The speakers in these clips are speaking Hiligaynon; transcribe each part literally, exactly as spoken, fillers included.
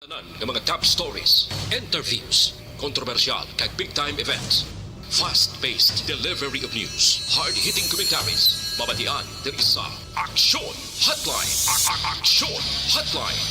Tanan nga mga top stories, interviews, kontrobersyal kag big time events. Fast-paced delivery of news, hard-hitting commentaries, mabatian diri sa Aksyon Hotline. A- a- Aksyon Hotline.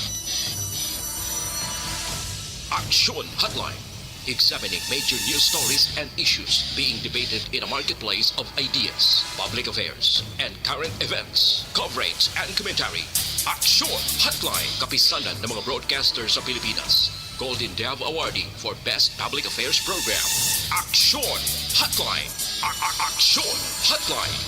Aksyon Hotline. Examining major news stories and issues being debated in a marketplace of ideas, public affairs, and current events. Coverage and commentary. Aksyon Hotline. Kapisanan ng mga broadcaster sa Pilipinas. Golden Dove Awardee for Best Public Affairs Program. Aksyon Hotline. A- a- Aksyon Hotline.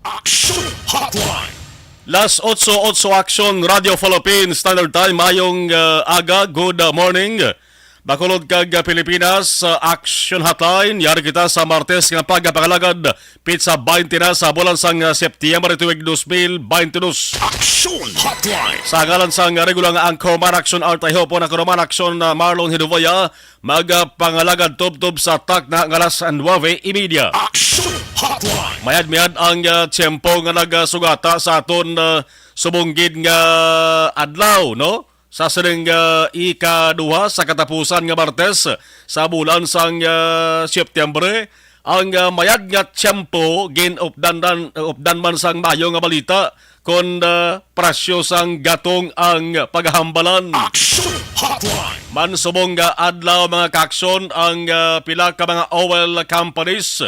Aksyon Hotline. Las otso, otso Aksyon, Radio Philippines Standard Time. Mayong, uh, aga, good, uh, morning. Bacolod kag, uh, Pilipinas, uh, Aksyon Hotline. Yari kita sa Martes nga pagpangalagad, pitsa twenty na sa bulan sang, uh, September tuig dos mil bente dos. Aksyon Hotline. Sa ngalan sang regular nga anchorman Aksyon Art Ihopo, ako naman Aksyon, uh, Marlon Hiduvoya, magpangalagad tubtob sa takna nga alas nuebe y media. Aksyon Hotline. Mayad-mayad ang, ah, tiyempo nga nagasugata sa aton, ah, subong gid nga adlaw, no? Sa sining, ah, ikaduha sa katapusan nga Martes sa bulan sang, ah, September, ang, ah, mayad nga tiyempo gin-updan, updan man sang mayo nga balita kon, ah, presyo sang gatong ang paghambalan. Aksyon Hotline. Mansubong nga adlaw, mga kaaksyon, ang, ah, pila ka mga oil companies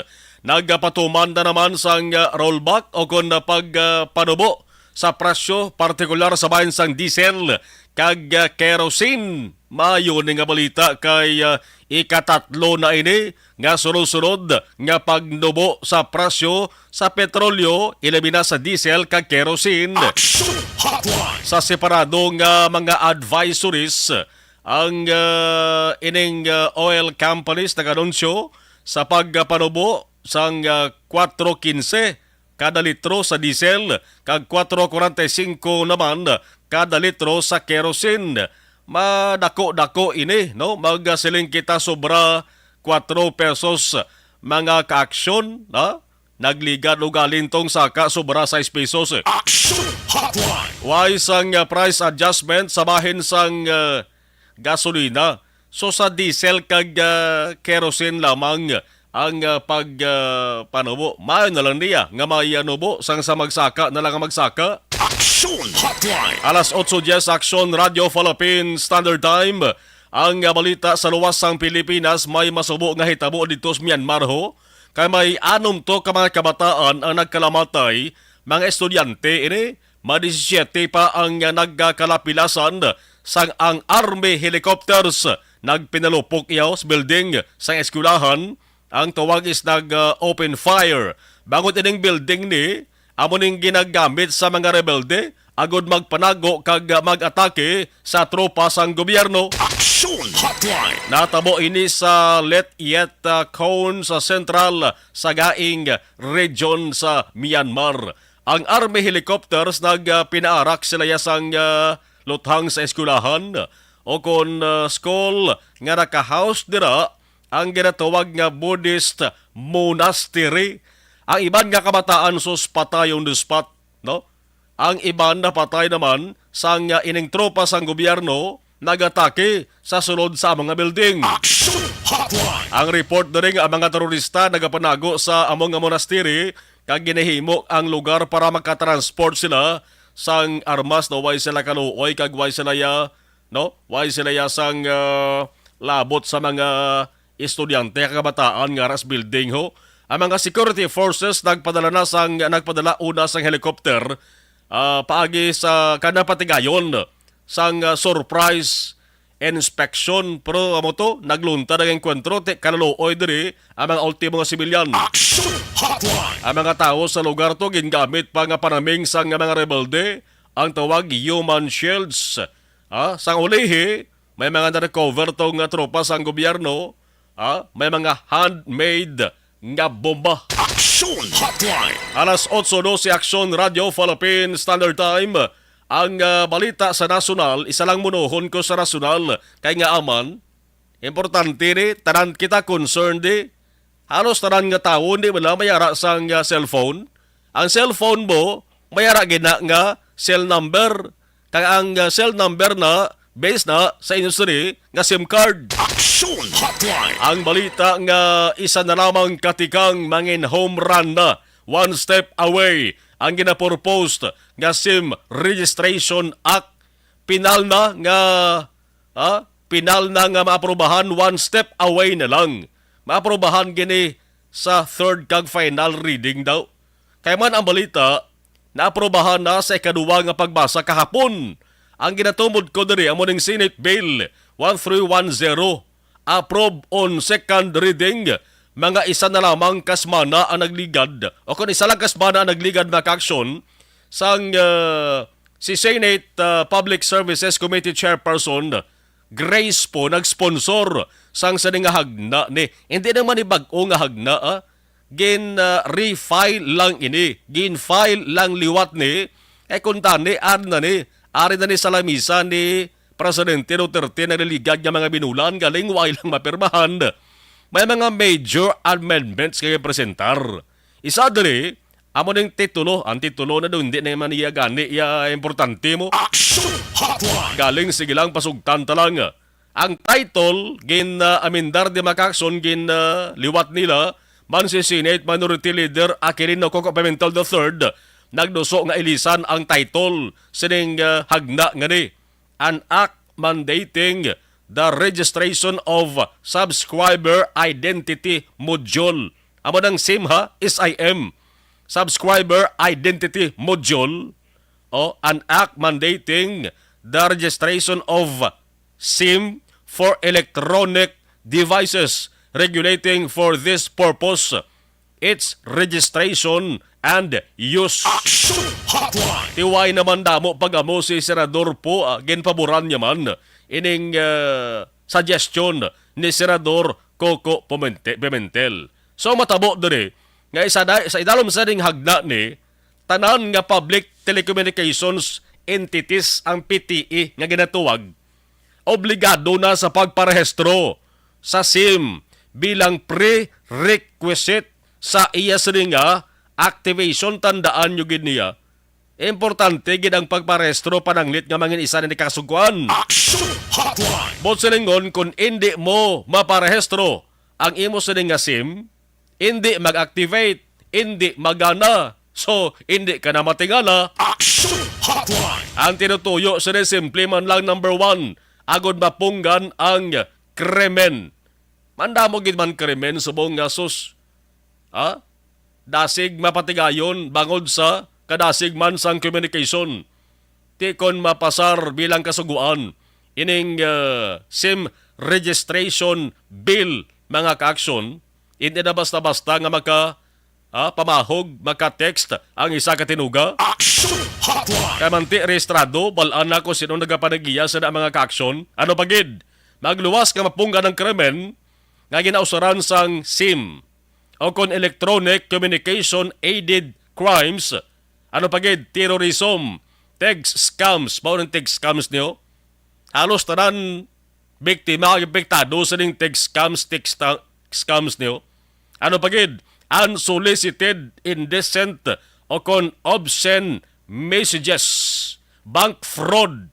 nagapatuman na naman sang, ah, rollback o kon, ah, pag, ah, panubo sa presyo, partikular sa bahin sang diesel kag, ah, kerosene. Mayo ni nga balita kay, ah, ikatatlo na ini nga sunod-sunod nga pagnubo sa presyo sa petrolyo, ilabi na sa diesel kag kerosene. Action Hotline. Sa separado nga mga advisories, ang, ah, ining, ah, oil companies nag-anunsyo sa pagpanubo sang, ah, kuwatro kinse kada litro sa diesel kag kuwatro kuwarenta y singko naman kada litro sa kerosene. Madako-dako ini, no? Magsiling kita sobra kuwatro pesos, mga kaaksyon, ha? Nagligad ugaling tong saka sobra sais pesos. Action Hotline. Way sang, uh, price adjustment sa bahin sang, uh, gasolina. So, sa diesel kag, uh, kerosene lamang ang, uh, pag, uh, panubo. Maayo na lang niya nga may, uh, nubo sang sa magsaka na lang ang magsaka. Action Hotline. Alas otso dies, Action Radio Philippine Standard Time. Ang, uh, balita sa luwas sang Pilipinas, may masubo nga hitabo didto sa Myanmar, ho. Kay may anom to ka mga kabataan ang nagkalamatay, mga estudyante ini, ma-disisiete pa ang nagkakalapilasan sang ang army helicopters nagpinalupok iya sa building sang eskwelahan. Ang tawag is nag, uh, open fire. Bangod ining building ni, amo ning ginagamit sa mga rebelde agod magpanago kag mag-atake sa tropa sang gobyerno. Action Hotline. Natabo ini sa Let Yet, uh, Khon sa Central Sagaing Region sa Myanmar. Ang army helicopters nag, uh, pinaarak sila ya sang, uh, luthang sa eskwelahan o kon, uh, school nga naka-house dira ang ginatawag nga Buddhist monastery. Ang iban nga kabataan sus patay on the spot, no? Ang iban napatay naman sang, uh, ining tropa sang gobyerno nagatake sa sulod sa among nga building. Action Hotline. Ang report diri nga ang mga terorista nagapanago sa among nga monastery kag ginahimo ang lugar para makatransport sila sang armas, no, way sila kaluoy kag way sila ya, no? Way sila ya sang, ah, labot sa mga estudyante kag kabataan nga ara sa building, ho. Ang mga security forces nagpadala na sang, nagpadala una sang helicopter, ah, paagi sa kanapatigayon sang, ah, surprise inspection, pero amo to, naglunta ang engkwentro, ti kalaluoy diri ang mga ultimo nga sibilyan. Action Hotline. Ang mga tawo sa lugar to gingamit pa nga panaming sang mga rebelde, ang tawag human shields. Ah, sang ulihi, may mga na-recover to nga tropa sang gobyerno, ah, may mga handmade nga bomba. Action Hotline. Alas otso dose, Action Radio Philippine Standard Time. Ang, ah, balita sa nasyonal, isa lang munuhon ko sa nasyonal, kay nga aman, importante ni, tanan kita concerned di. Halos tanan nga tawo, di ba na, may ara sang, ah, cellphone. Ang cellphone mo, May ara gid na nga cell number, kag ang, ah, cell number na based na sa industry nga SIM card. Action Hotline. Ang balita nga isa na lamang katikang mangin home run na, one step away ang ginapropose nga SIM Registration Act. Pinal na nga, ah, pinal na nga maaprobahan, one step away na lang. Maaprobahan gini sa third kag final reading daw. Kay man ang balita, naaprobahan na sa ikaduwa nga pagbasa kahapon. Ang ginatumod ko diri amo ning Senate Bill one three one zero. Approve on second reading, mga isa na lamang ka semana ang nagligad, o kon isa lang ka semana ang nagligad, mga ka-aksyon, sang, ah, si Senate, ah, Public Services Committee Chairperson Grace Poe nag-sponsor sang sini nga hagna ni. Hindi naman ni bag-o nga hagna, ah. Gin, ah, refile lang ini. Gin-file lang liwat ni. Kay kuntani, ari na ni. Ari na ni sa lamisa ni Presidente Duterte nagligad nga mga binulan, galing wa lang mapirmahan. May mga major amendments nga gipresentar. Isa diri, amo ning titulo. Ang titulo na daw, hindi na man iya gani, iya importante mo. Action Hotline. Galing, sige lang, pasugtan ta lang. Ang title, gin, ah, amendar di, mga ka-aksyon, gin, ah, liwat nila man si Senate Minority Leader Aquilino Coco Pimentel the third, nagduso nga ilisan ang title sining, ah, hagna nga ni, an act mandating the registration of subscriber identity module. Amo nang SIM, ha? SIM. Subscriber Identity Module, o an act mandating the registration of SIM for electronic devices, regulating for this purpose its registration and use. Action Hotline. Tiway naman damo pag-amo si Senador Poe, ah, ginpaboran niya man ining, ah, suggestion ni Senador Coco Pimente-, Pimentel. So, matabo diri nga isa da-, sa idalom sa ning hagna ni, tanan nga public telecommunications entities ang P T E nga ginatuwag obligado na sa pagparehistro sa SIM bilang prerequisite sa iya sini nga activation. Tandaan nyo gid niya, importante gid ang pagparehistro pananglit nga mangin isa ni kasugkuan. Action Hotline. Buot silingon, kung indi mo maparehistro ang imo sini nga SIM, indi mag-activate, indi magana. So, indi ka na matingala. Action Hotline. Ang tinutuyo sini simple man lang, number one, agod mapunggan ang krimen. Mandamo gid man krimen subong nga sus. Ha? Dasig mapatigayon bangod sa kadasig man sang communication. Ti kon mapasar bilang kasugoan ining, ah, SIM registration bill, mga ka-aksyon, hindi na basta-basta nga maka, ah, pamahog, maka-text ang isa ka tinuga. Action Hotline. Kay manti rehistrado, bal-an nako sino nagapanagiya sa mga ka-aksyon. Ano pa gid? Magluwas nga mapunggan ang krimen nga ginausaran sang SIM o kon electronic communication aided crimes. Ano pa gid? Terrorism, text scams. Mao nang text scams niyo. Halos tanan biktima ang apektado sa ning text scams, text ta-, scams niyo. Ano pa gid? Unsolicited, indecent, o kon obscene messages, bank fraud,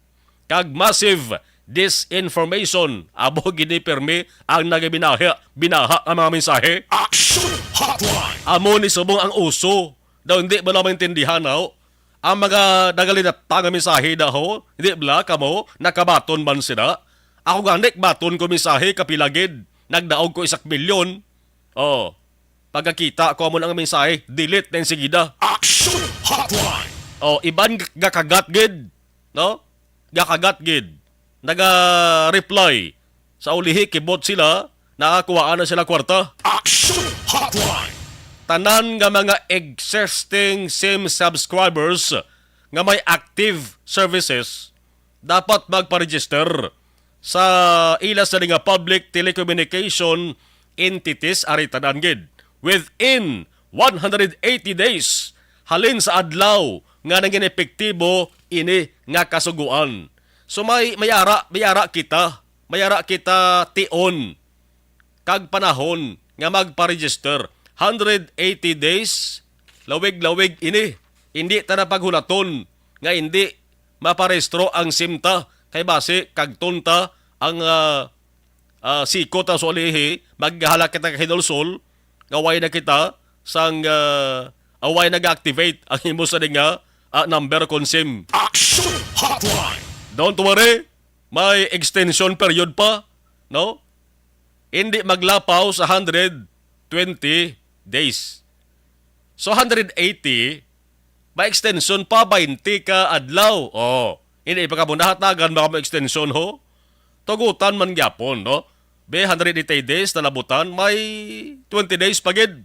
kag massive disinformation. Amo gid ni pirmi ang nagabinaha, binaha ang mga mensahe. Action Hotline. Amo ni subong ang uso. Daw hindi mo lang maintindihan, ho? Ang mga nagalinata nga mensahe na, ho? Hindi bala kamo nakabaton man sila? Ako gani, baton ko mensahe, kapila gid. Nagdaog ko isak milyon. Oh, pagkakita ko amo na nga mensahe, delete na enseguida. Action Hotline. Oh, iban g-, gakagat gid, no? Gakagat gid. Naga-reply. Sa ulihi, kibot sila, nakakuhaan na sila kwarta. Action Hotline. Tanan nga mga existing SIM subscribers nga may active services dapat magpa-register sa ila sa nga public telecommunication entities, ari tanan gid, within one hundred eighty days halin sa adlaw nga nangin epektibo ini nga kasugoan. So may, may ara, may ara kita, may ara kita tion kag panahon nga magpa-register. Hundred eighty days, lawig-lawig ini. Hindi ta na paghulaton nga hindi maparehistro ang SIM ta, kay basi kagton ta ang, ah, ah, sikot ta sa ulihi, maghala kita ka hinulsol nga way na kita sang, ah, ah, way nag-activate ang imo sa nga, ah, number kon SIM. Action Hotline! Don't worry, may extension period pa, no? Hindi maglapaw sa hundred twenty days. So, hundred eighty, may extension pa, twenty ka adlaw. Oh, hindi pa ka mo nahatagan, baka mo extension, ho? Tugutan man gyapon, no? Be, hundred eighty days na labutan, may twenty days pa gid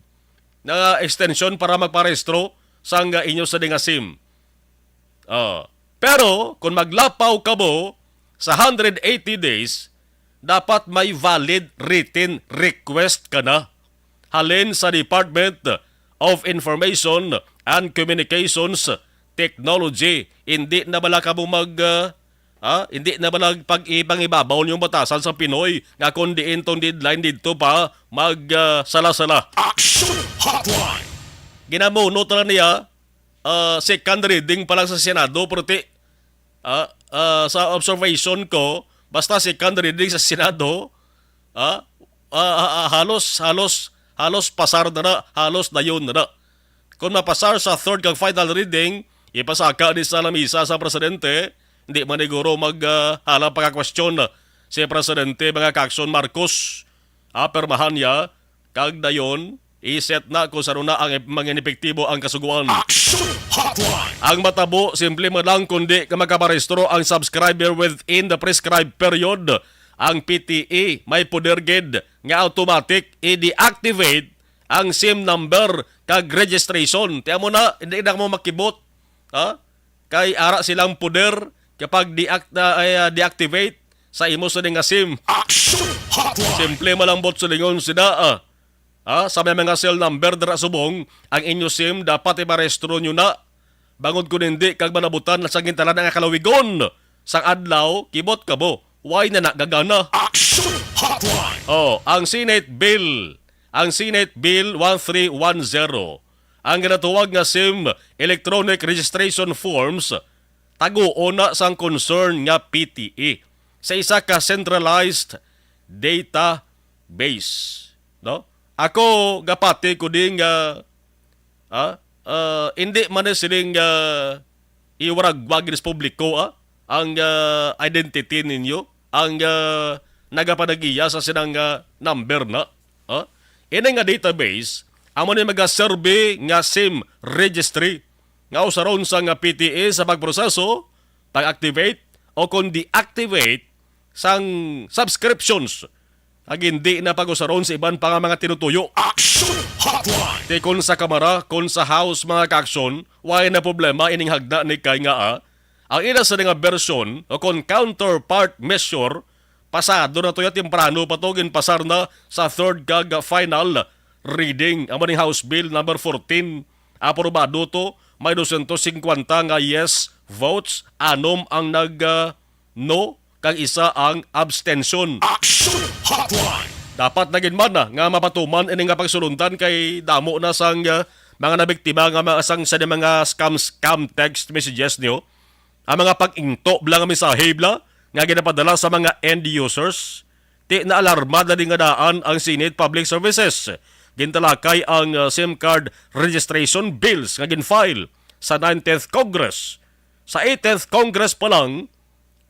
na extension para magparehistro sang inyo sa dinga SIM. Ah, pero kung maglapaw ka mo sa hundred eighty days, dapat may valid written request ka na halin sa Department of Information and Communications Technology. Hindi na bala ka mo mag, ah, ah, hindi na bala pag-ibangibabaw yung batasan sa Pinoy nga kung diin tong deadline dito pa mag, ah, sala-sala. Action Hotline! Ginamuno tala niya, ah, second reading pa lang sa Senado, pero ti, ah, ah, sa observation ko, basta second reading sa Senado, ah, ah, ah, ah, halos, halos, halos pasar na na, halos dayon na na. Kung mapasar sa third kag final reading, ipasaka ni sa lamisa sa presidente, hindi man siguro mag, ah, hala pa ka question si Presidente, mga ka-action, Marcos. Ah, permahan niya, kag dayon, i-set na kung sano na ang ep-, mangin epektibo ang kasugoan. Action Hotline! Ang matabo, simple man lang, kundi nga makaparehistro ang subscriber within the prescribed period. Ang P T E may poder gid nga automatic i-deactivate ang SIM number kag registration. Tiyan mo na, hindi na mo makibot. Ha? Kay ara silang poder kapag deact-, ah, ay, ah, deactivate sa imo sa nga SIM. Action Hotline! Simple malambot sa lingon sila, ah. Ah, sa may mga cell number dira subong, ang inyo SIM dapat iparehistro nyo na. Bangod kun hindi kag manabutan na sa gintalan nga kalawigon sang adlaw, kibot ka mo. Why na nagagana? Action Hotline! Oh, ang Senate Bill, ang Senate Bill one three one zero, ang ginatawag nga SIM Electronic Registration Forms, taguon na sang concern nga P T E sa isa ka centralized database, no? Ako gapati ko din nga, ah, ah, hindi man ni siling, ah, iwaragwag sa publiko, ah, ang, ah, identity ninyo, ang, ah, nagapanag-iya sa sinang, ah, number na, ah. Ini nga database, amo ni magaserbi nga SIM registry nga usaron sa nga P T E sa pagproseso, pag-activate, o kon deactivate sang subscriptions, kag hindi na pag-usaron sa iban pa nga mga tinutuyo. Action Hotline! Ti kon sa Kamara, kon sa House, mga ka-action, way na problema ining hagna ni kay nga, ah, ang ila sa nga bersyon o kon counterpart measure, pasado na to ya, temprano pa to, ginpasar na sa third kag final reading. Amo ning House Bill number fourteen, aprobado to, may dosyentos singkwenta nga yes votes, anom ang nag, ah, no, kag isa ang abstention. Action Hotline! Dapat na gid man na nga mapatuman ini nga pagsulundan kay damo na sang, ah, mga nabiktima nga mga sang sa mga scam, scam text messages niyo. Ang mga pag-ingto bala nga mensahe bala nga ginapadala sa mga end users, ti naalarma na din nga daan ang Senate Public Services. Gintalakay ang, ah, SIM card registration bills nga gin-file sa nineteenth Congress. Sa eighteenth Congress pa lang,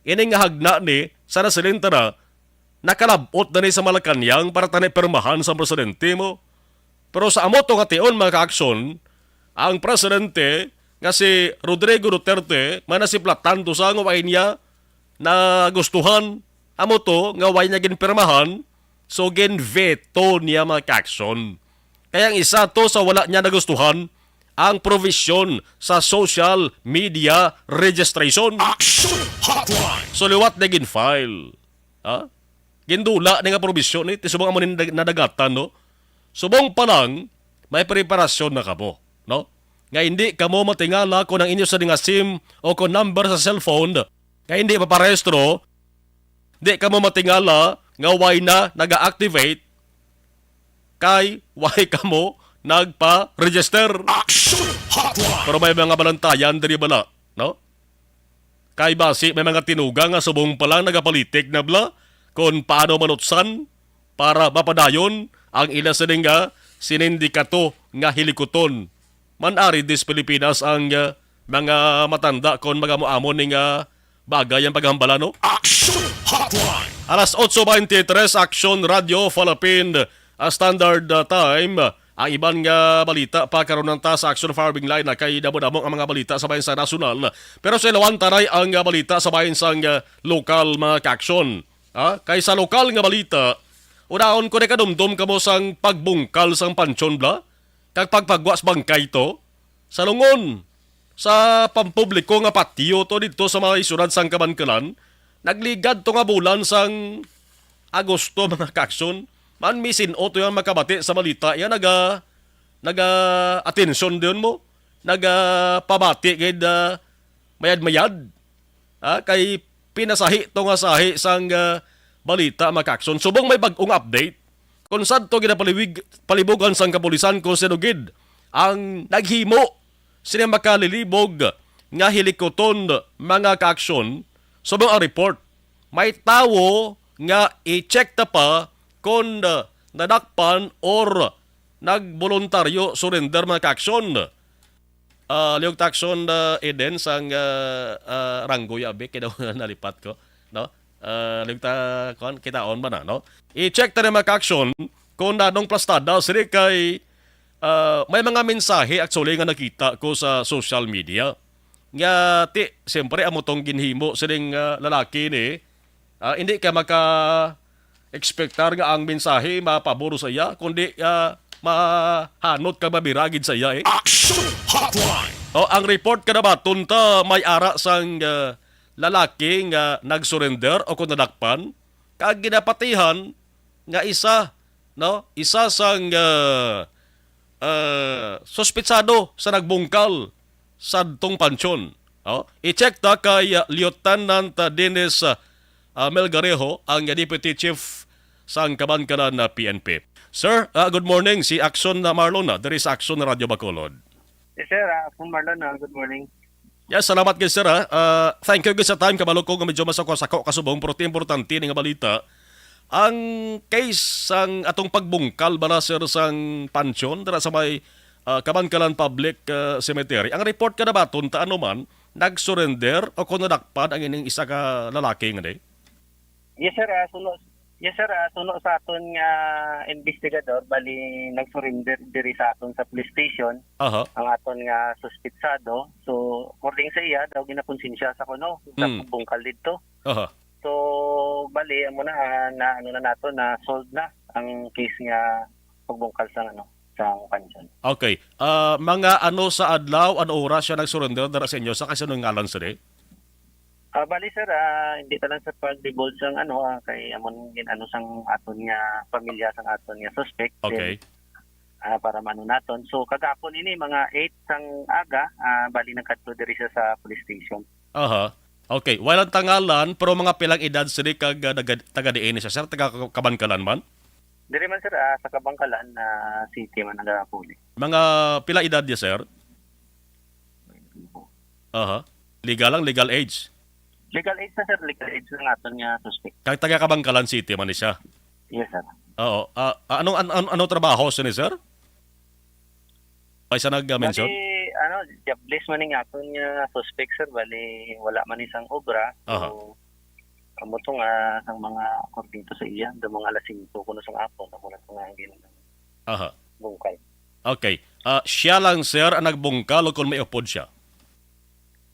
ini nga hagna ni sa nasilintana, nakalab-ot na ni sa Malacañang para tani pirmahan sa presidente mo. Pero sa amo to nga tion, mga ka-action, ang presidente nga si Rodrigo Duterte, may nasiplatan to sa nga way niya nagustuhan, amo to nga way niya ginpirmahan, so gin-veto niya, mga ka-action. Kaya ang isa to sa wala niya nagustuhan, ang provision sa social media registration. Action Hotline! So liwat na gin-file. Ha? Gindula ni nga provision ni, ti subong amo ni nadag-, nadagatan, no? Subong pa lang, may preparasyon na kamo, no? Nga hindi kamo matingala kung ang inyo sa nga SIM o kung number sa cellphone nga hindi maparehistro, di kamo matingala nga way na naga-activate, kay way kamo nagpa-register. Action Hotline! Pero may mga balantayan diri bala, no? Kay basi may mga tinuga nga subong pa lang nagapalitik na bala kon paano manutsan para mapadayon ang ila sining nga sinindikato nga hilikuton. Man-ari dis Pilipinas ang, ah, mga matanda kon mag-amo-amo ning, ah, bagay ang paghambala, no? Action Hotline! Alas otso beintitres, Action Radio Philippine, ah, Standard, ah, Time. Ang iban nga balita pa karon ta sa Action Firing Line, na kay damo-damo ang mga balita sa bahin sa nasyonal. Pero sa ilawan, taray ang, ah, balita sa bahin sang, ah, lokal, mga ka-aksyon. Ah, kay sa lokal nga balita, unahon ko na kadumdom kamo sang pagbungkal sang pansyon bala, kag pagpagwa sa bangkay to sa lungon sa pampubliko nga patio to didto sa may syudad sang Kabankalan. Nagligad to nga bulan sang Agosto, mga ka-aksyon. Man, misin-o to yang makabati sa balita. Yan naga, naga-atensyon diyon mo. Naga pabati gid, ah, mayad-mayad. Ah, kay pinasahi to nga sahi sang, ah, balita, mga ka-aksyon. Subong may bag-ong update, kung sadto ginapaliwig-, palibugan sang kapulisan kung sino gid ang naghimo sini makalilibog nga hilikuton, mga ka-aksyon. Subong ang report, may tawo nga i-check ta pa kung, ah, nadakpan or nagboluntaryo surrender, mga ka-aksyon. Ah, liog ta, Action, ah, Eden, sang, ah, ah, Ranggoy abi, kay daw nalipat ko, no? Ah, liog ta, kuwan, kitaon ba na, no? I-check ta ni, mga ka-aksyon, kung nanong plastada sini kay, ah, may mga mensahe actually nga nakita ko sa social media. Nga ti, siyempre, amo tong ginhimo sining, ah, lalaki ni, ah, hindi ka maka-expectar nga ang mensahe mapabor sa iya, kundi, ah, mahanot kag mabira gid sa iya, eh. Action Hotline! O, ang report kanabaton ta may ara sang, ah, lalaki nga nag-surrender o kung nadakpan, kag ginapatihan nga isa, no? Isa sang, ah, ah, suspitsado sa nagbungkal sadtong pansyon. Oh, i-check ta kay, ah, Lieutenant, ah, Dennis, ah, ah, Melgarejo, ang, ah, Deputy Chief sang Kabankalan na P N P. Sir, ah, good morning. Si Action na Marlon na, diri sa Action Radyo Bacolod. Yes, sir. Ah, Action Marlon, ah, good morning. Yes, salamat gid, sir, ha. Ah, thank you gid sa time. Kabalo ko nga medyo masako-sako ka subong, pero ti importante ni nga balita. Ang case sang atong pagbungkal bala, sir, sang pansyon dira sa may, ah, Kabankalan Public, ah, Cemetery. Ang report kanabaton ta ano man, nag-surrender o kung nadakpan ang ining isa ka lalaki nga di? Yes, sir. Ah, suno, yes, sir. Ah, suno sa aton nga investigador, bali nag-surrender diri sa aton sa police station Aha. ang aton nga suspitsado. So, according sa iya, daw ginakonsensya sa kuno sa Mm. pagbungkal didto. Aha. So, bali, amo na, ah, na ano na nato, na solve na ang case nga pagbungkal sa ano, sa pansyon. Okay. Ah, mga ano sa adlaw, ano oras siya nag-surrender dira sa inyo? Sa kasinong ngalan, sir, eh? Ah, bali, sir, ah, hindi ta lang sa pag-divulge ang ano, ah, kay amon gin ano sang aton nga pamilya sang aton nga suspect. Okay. Then, ah, para maano naton. So, kagapon ini, mga eight sang aga, ah, bali nagkadto diri siya sa police station. Aha. Okay. Wala ang tangalan, pero mga pilang edad sini kag, ah, naga-, taga diin ni siya, sir? Taga Ka-, Kabankalan man? Diri man, sir, ah, sa Kabankalan na city man nagapuli. Mga pila edad niya, sir? Aha. Legal lang, legal age. Legal age na, sir. Legal age na naton nga suspect. Kag taga Kabankalan City man ni siya. Yes, sir. Oo. Ah, ah, anong, an-, an-, ano trabaho siya ni, sir? Ay, sa nag-mention? Bali, ano, jobless man ning aton nga suspect, sir. Bali, wala man isang obra. So, Aha. amo to nga, ang mga, according to sa iya, do mga alas singko kuno sang hapon, amo na to nga ang gin-, Aha. bungkal. Okay. Ah, siya lang, sir, ang nagbungkal o kung may upod siya?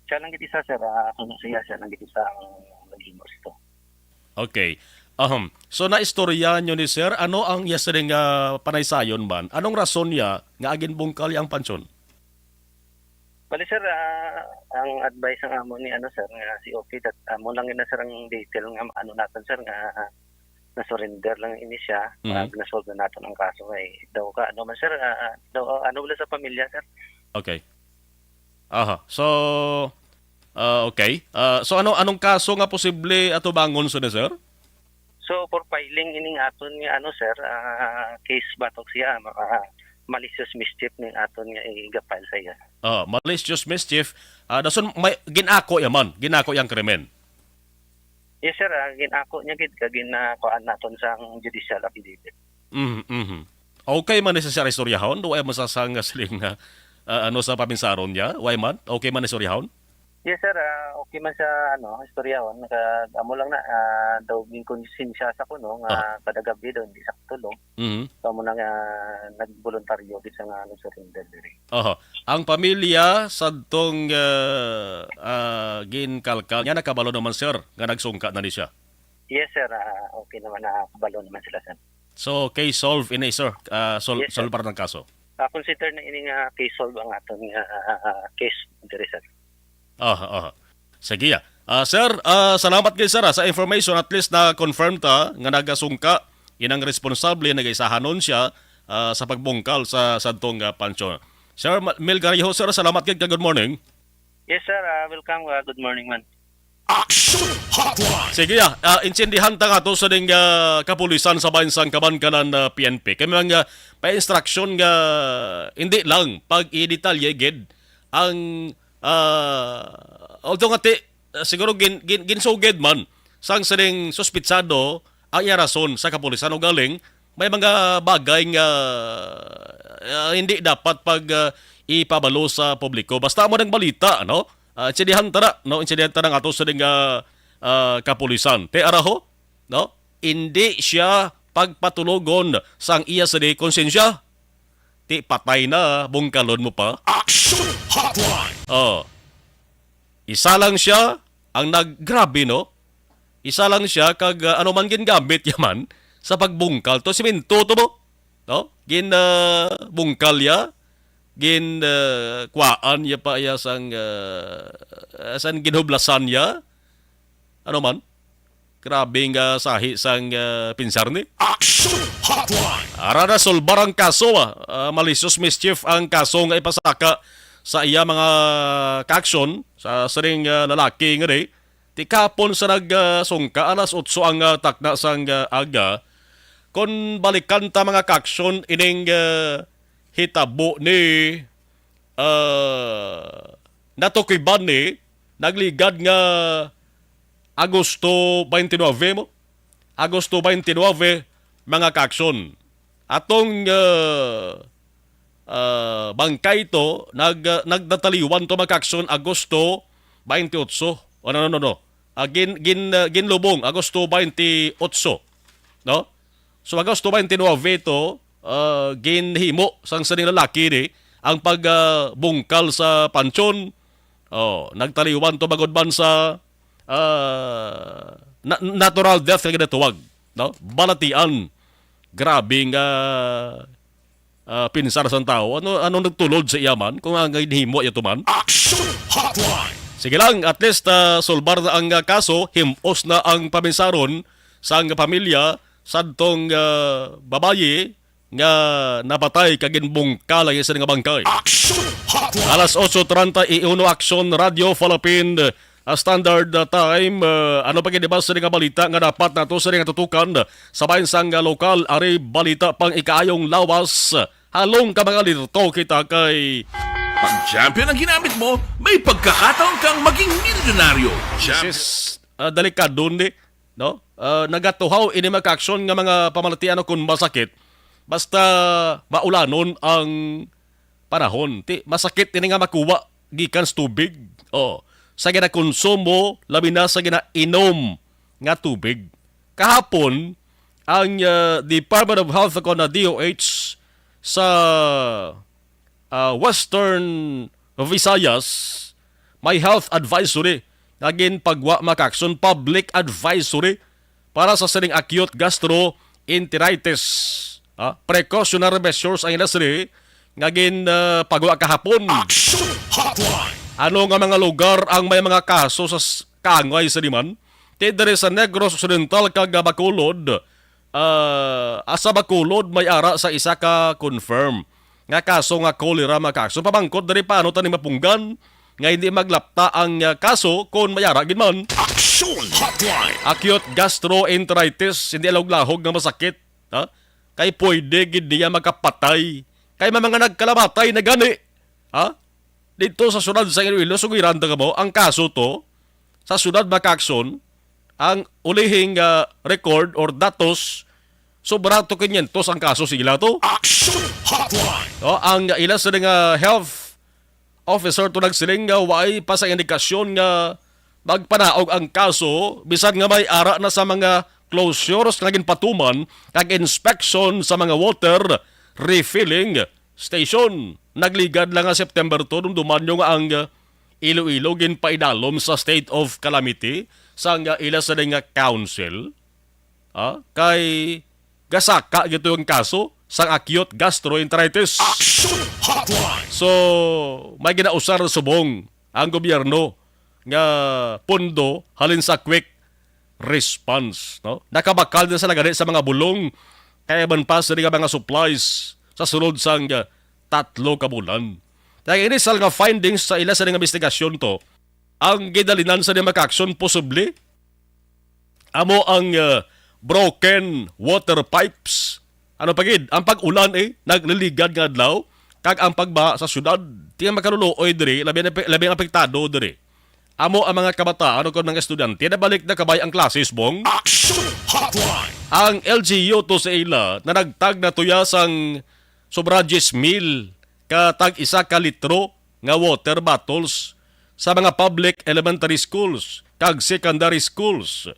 Siya lang gid isa, sir. Ah, suno sa iya, siya lang gid isa ang naghimo sito. Okay. Ahem. So, naistorya nyo ni sir, ano ang iya sining, ah, panaysayon man? Anong rason niya nga ginbungkal ang pansyon? Bali, sir, ah, ang advice ang amo ni, ano, sir, nga si Oki, that amo lang yun na, sir, ang detail nga ano natin, sir, nga, ah, na-surrender lang ini siya, Mhm. ah, na-solve na natin ang kaso. Ay, daw ka, ano man, sir, ah, ah, daw, ah, ano wala sa pamilya, sir? Okay. Aha. So, ah, okay. Ah, so, ano, anong kaso nga posible atubangon sa ni, sir? So, for filing ining aton nga, ano, sir, ah, case batok siya, maka-, malicious mischief ning aton nga i-file sa iya. Ah, malicious mischief. Ah, dason may ginako ya man, ginako yang krimen. Yes, sir. Ah, ginako niya gid kag ginakuan naton sang judicial affidavit. Mhm, mhm. Okay man ni siya istoryahon, way masasang nga siling na, ah, ano sa paminsaron niya? Way man? Okay man ni istoryahon? Yes, sir. Ah, okay man siya, ano, istoryahon. Kag amo lang na, ah, daw ginkonsensya sa kuno nga Ah. kada gabi daw hindi siya katulog. Mhm. So, amo na nga nagboluntaryo gid siya nga nag-surrender diri. Oho. Ang pamilya sadtong, ah, ah, ginkalkal niya nakabalo naman, sir, nga nagsungka na ni siya? Yes, sir. Ah, okay naman, nakabalo naman sila, sir. So, case solved ini, sir. Ah, sol-, Yes, sir. Solbar ng kaso. Ah, consider na ini nga case solved ang aton nga, ah, case diri, sir. Aha, aha. Sige, ah. Ah, sir, ah, salamat gid, sir, ah, sa information. At least na-confirm ta nga nagasungka inang responsable, nagaisahanon siya, ah, sa pagbungkal sa sadtong, ah, pansyon. Sir Ma-, Mel Garijo, sir, salamat gid ka. Good morning. Yes, sir. Ah, welcome. Ah, good morning, man. Action Hotline. Sige, ah, ah, intindihan ta nga to sa ding, ah, kapulisan sa bayan sang Kabankanan, ah, P N P. Kay mga pa-instruction nga hindi lang pag-i-detalye gid ang, ah, although nga ti-, ah, siguro gin-, gin-, ginsugid man sang sining suspitsado ang iya rason sa kapulisan, ugaling may mga bagay nga, ah, hindi dapat pag, ah, ipabalo sa publiko. Basta mo ng balita, no? Ah, intindihan ta na, no? Intindihan ta na nga to sa ding, ah, ah, kapulisan. Te araho, no? Hindi siya pagpatulogon sang iya sa di konsensya. Ti patay na, bungkalon mo pa. Action Hotline. Oh. Isa lang siya ang nag-, grabe, no? Isa lang siya kag, ah, ano man gingamit niya man sa pagbungkal to, simento to mo, no? Gin, ah, bungkal ya, gin, ah, kuwaan ya pa ya sang, ah, sang ginhublasan ya. Ano man? Grabe nga sahi sang, ah, pinsar ni. Action Hotline. Ara na, solbar ang kaso, ah. Ah, malicious mischief ang kaso nga ipasaka sa iya mga kaaksyon sa sining, ah, lalaki nga di. Ti kahapon sa nag, ah, sungka, alas otso ang, ah, takna sang, ah, aga. Kon balikan ta mga kaaksyon ining, ah, hitabo ni, ah, natukiban ni, nagligad nga Agosto twenty-nine mo? Agosto twenty-nine, mga kaaksyon. Atong, ah, ah, bangkay to, nag-, ah, nagdataliwan to, mga kaaksyon, Agosto twenty-eight. O, no, no, no, no. Ah, gin-, gin-, ah, ginlubong, Agosto twenty-eight. No? So, Agosto twenty-nine to, ah, ginhimo sang sining lalaki ni ang pag, ah, bungkal sa pansyon. Oh, nagtaliwan to bangod man sa, ah, na-, natural death nga ginatawag, no? Balatian. Grabe nga, ah, pinsar sang tawo. Ano, ano nagtulod sa iya man kung ang ginhimo iya to man? Action Hotline. Sige lang, at least, ah, solbar na ang, ah, kaso, himos na ang paminsaron sang pamilya sadtong, ah, babayi nga napatay kag ginbungkal ang isa nga bangkay. Action Hotline. Alas otso treinta y uno, Action Radio Philippine, ah, Standard, ah, Time. Ah, ano pa gid ba sa nga balita nga dapat nato sa nga tutukan sa bahin sang, ah, lokal? Ari balita pang ikaayong lawas. Halong ka mga lirto kita kay Pag champion ang ginamit mo, may pagkakataon kang maging milyonaryo. Champion. Sis, ah, delikado ni, no? Ah, nagatuhaw ini mga kaaksyon nga mga pamalatian kon masakit basta maulanon ang panahon. Ti, masakit ini nga makuha gikan sa tubig. Oh, sa ginakonsumo, labi na sa ginainom nga tubig. Kahapon, ang, ah, Department of Health o na D O H sa, ah, Western Visayas, may health advisory nga ginpagwa, mga kaaksyon, public advisory para sa sining acute gastroenteritis. Ah, precautionary measures ang ila sini nga gin, ah, pagwa kahapon. Action Hotline. Ano nga mga lugar ang may mga kaso sa s-, kaangay sa liman? Ti diri sa Negros Occidental kag Bacolod, ah, sa Bacolod may ara sa isa ka confirm nga kaso nga cholera, mga kaaksyon. Pamangkot diri, paano ta ni mapunggan nga hindi maglapta ang, ah, kaso kon may ara gid man? Action Hotline. Acute gastroenteritis, hindi lahog-lahog nga masakit, ha? Kay pwede gid niya makapatay Kay may mga nagkalamatay na gani, ha? Dito sa siyudad sa Iloilo, sugiran ta kamo, ang kaso to, sa siyudad, mga kaakson, ang ulihing, ah, record or datos, sobra to quinientos ang kaso, sige lang to. Action Hotline! No, ang ila sa nga health officer to nagsiling nga way pa sa indikasyon nga magpanaog ang kaso, bisan nga may ara na sa mga closures nga ginpatuman kag inspection sa mga water refilling station. Nagligad lang nga September two, dumduman nyo nga ang Iloilo ginpaidalom sa state of calamity sang ila sa nga council. Ah, kay gasaka gito ang kaso sang acute gastroenteritis. Action Hotline! So, may ginausar subong ang gobyerno nga pondo halin sa quick response, no? Nakabakal na sila gani sa mga bulong kay man pa sila nga mga supplies sa sulod sang, ah, tatlo ka bulan. Kaya initial nga findings sa ila sa nga investigasyon to, ang gidalinan sa mga aksyon posible amo ang, ah, broken water pipes. Ano pa gid, ang pag-ulan, eh, nagliligad nga adlaw, kag ang pagbaha sa syudad, ti ang makaluluoy diri, labi na, labi ang apektado diri. Amo ang mga kabataan o kon mga estudyante, nabalik na kabay ang klases, Bong. Action Hotline! Ang L G U to sa ila, nanagtag na tuya sang sobra diyes mil ka tag isa ka litro nga water bottles sa mga public elementary schools kag secondary schools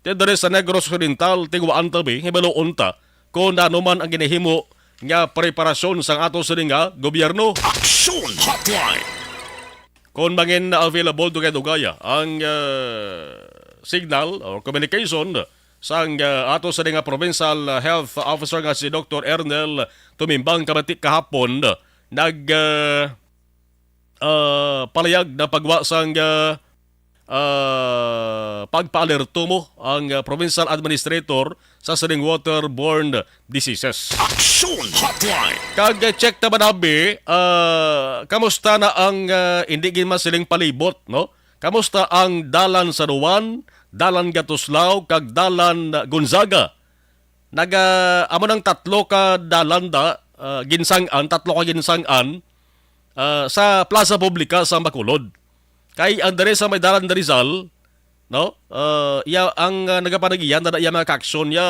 diri sa Negros Oriental, Tinguaan tabi, hibaluon ta kon ano man ang ginahimo nga preparasyon sang ato sini nga gobyerno. Action Hotline! Kon mangin available dugay-dugaya ang, ah, signal or communication sang, ah, ato sa nga provincial, ah, health officer nga si Doktor Ernel Tumimbang kabati kahapon, nag, ah, ah, palayag na pagwa sang, ah, ah, pagpaalerto mo ang, ah, provincial administrator sa sining waterborne diseases. Action Hotline! Kag, eh, check naman abi, ah, kamusta na ang, ah, hindi gid masiling palibot, no? Kamusta ang Dalan San Juan, Dalan Gatuslao, kag Dalan Gonzaga? Naga, amo nang tatlo ka dalan da, ah, ginsang-an, tatlo ka ginsang-an, ah, sa Plaza Publica sa Bacolod. Kay ang diri sa may Dalan Rizal, no? Ah, iya, ang, ah, nagapanagian na iya mga kaaksyon niya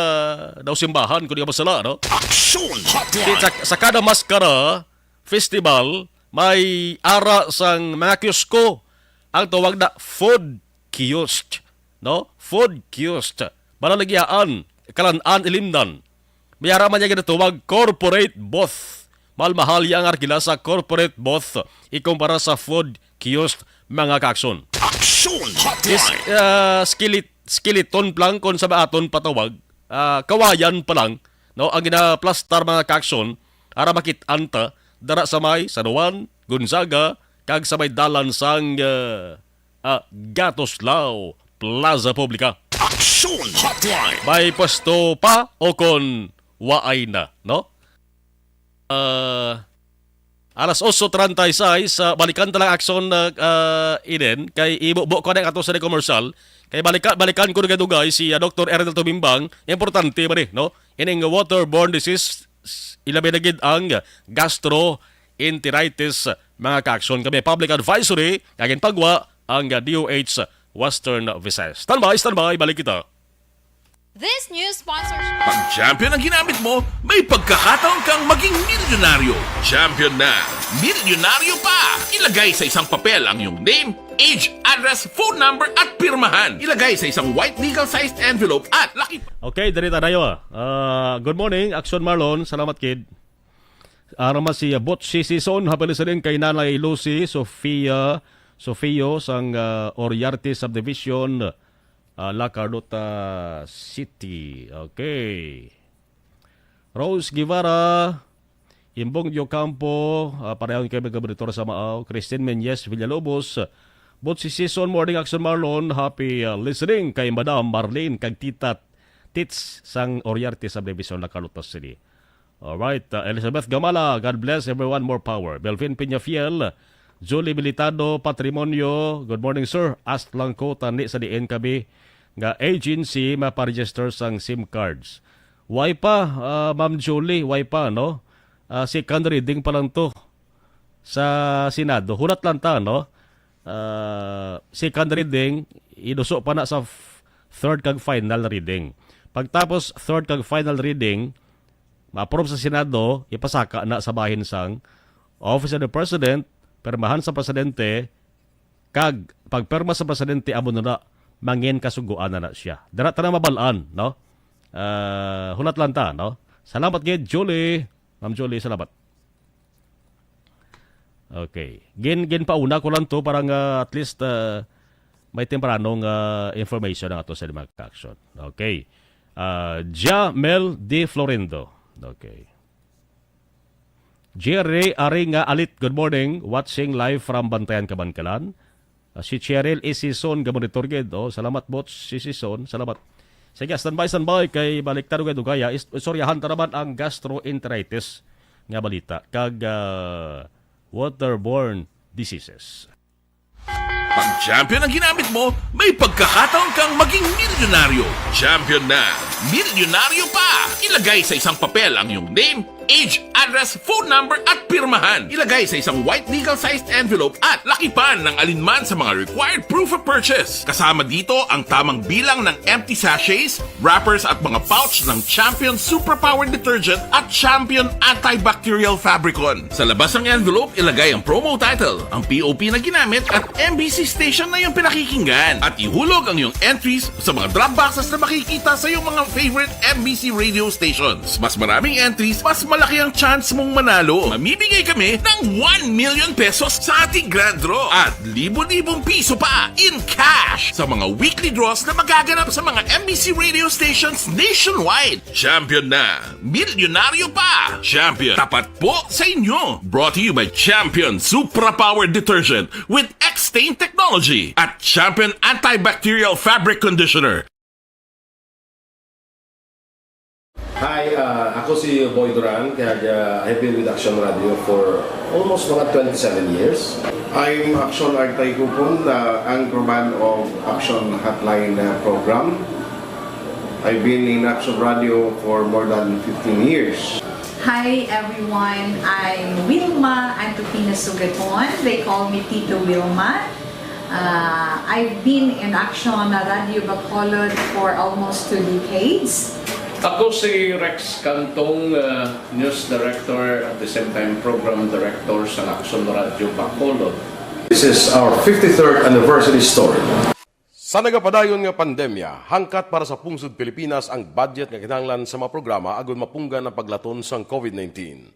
daw simbahan, kung di ka masala, no? Action Hotline! Sa, sa kada maskara festival, may ara sang mga kiosko ang tawag na food kiosk, no? Food kiosk. Balaligyaan, Kalan-an, Ilimnan. May ara man niya ginatawag corporate booth. Mahal-mahal ya ang arkila sa corporate booth ikumpara sa food kiosk, mga kaakson. Action Hotline! Is, ah, skeleton lang kon sa aton patawag, ah, kawayan pa lang, no, ang ginaplastar, mga kaakson, ara makit-an ta dara sa may San Juan, Gonzaga, kag sa may dalan sang, ah, ah, Gatuslao Plaza Publica. Action Hotline! May pwesto pa o kon waay na, no? Ah, alas ocho treinta y seis, ah, balikan ta lang aksyon na, ah, Eden, kay ibubo ko na ato sa commercial. Kay balika-, balikan ko dugay-dugay si, ah, Doktor Ernel Tumimbang. Importante ba ni, no? Ining waterborne disease, ilabi na gid ang gastroenteritis, mga kaaksyon. Kami public advisory, kag pagwa ang, ah, D O H Western Visayas. Standby, standby, balik kita. This news sponsorship. Pag Champion ang ginamit mo, may pagkakataon kang maging milyonaryo. Champion na, milyonaryo pa! Ilagay sa isang papel ang iyong name, age, address, phone number, at pirmahan. Ilagay sa isang white legal-sized envelope at laki. Okay, diri ta dayo, ah. Ah, good morning, Action Marlon. Salamat, kid. Arama si Butchie Sison, happy listening kay Nanay Lucy, Sofia, Sofio, sang, ah, Oriarte Subdivision, ah, La Carlota City. Okay. Rose Guevara, Imbong Diocampo, ah, parehon kay mga monitor sa Maaw. Christine Menyes Villalobos, Butchie Sison, morning, Action Marlon. Happy, ah, listening kay Madam Marlene kag Tita Tits sang Oriarte Subdivision, La Carlota City. Alright, uh, Elizabeth Gamala, God bless everyone, more power. Melvin Peñafiel, Julie Militado, Patrimonio, good morning, sir. Ask lang ko, tani sa diin kami nga agency maparegister sang SIM cards. Why pa, uh, Ma'am Julie, why pa, no? Ah, second reading pa lang to sa Senado. Hulat lang ta, no? Ah, second reading, inuso pa na sa f-, third kag final reading. Pagtapos third kag final reading, ma-approve sa Senado, ipasaka na sa bahin sang Office of the President, pirmahan sa Presidente, kag pagpirma sa Presidente, amo na na, mangin kasugoan na na siya. Dara ta na mabal-an, no? Ah, hulat lang ta, no? Salamat gid, Julie. Ma'am Julie, salamat. Okay. Gin, ginpauna ko lang to para nga at least, ah, may tempranong, ah, information ang ato sa mga action. Okay. Ah, Jamel D. Florindo. Okay. Jerry Aringa Alit, good morning. Watching live from Bantayan, Kabankalan. Ah, si Cheryl Isison, gamonitor gid. Oh, salamat, Bots Isison. Salamat. Sige, standby, standby. Kay baliktad gid, ugaya, is-, istoryahan ta naman ang gastroenteritis nga balita kag, ah, waterborne diseases. Pag Champion ang ginamit mo, may pagkakataon kang maging milyonaryo. Champion na, milyonaryo pa! Ilagay sa isang papel ang iyong name, age, address, phone number, at pirmahan. Ilagay sa isang white legal-sized envelope at lakipan ng alinman sa mga required proof of purchase. Kasama dito ang tamang bilang ng empty sachets, wrappers at mga pouch ng Champion Superpower Detergent at Champion Antibacterial Fabricon. Sa labas ng envelope, ilagay ang promo title, ang P O P na ginamit at M B C station na iyong pinakikinggan. At ihulog ang iyong entries sa mga drop boxes na makikita sa iyong mga favorite M B C radio stations. Mas maraming entries, mas malaki ang chance mong manalo. Mamimigay kami ng one million pesos sa ating grand draw at libo-libong piso pa in cash sa mga weekly draws na magaganap sa mga M B C radio stations nationwide. Champion na! Milyonaryo pa! Champion, tapat po sa inyo! Brought to you by Champion Supra Power Detergent with X-Stain Technology at Champion Antibacterial Fabric Conditioner. Hi, ah, ako si Boy Duran, kag, ah, I've been with Action Radio for almost mga twenty-seven years. I'm Action Artay Kupon, the anchorman of Action Hotline, uh, program. I've been in Action Radio for more than fifteen years. Hi everyone, I'm Wilma Antupina Sugaton. They call me Tito Wilma. Uh, I've been in Action Radio Bacolod for almost two decades. Ako si Rex Cantong, uh, news director, at the same time program director sa Action Radio Bacolod. This is our fifty-third anniversary story. Sa nagapadayon nga pandemya, hangkat para sa pungsod Pilipinas ang budget nga kinahanglan sa mga programa agud mapunggan ang paglaton sang COVID nineteen.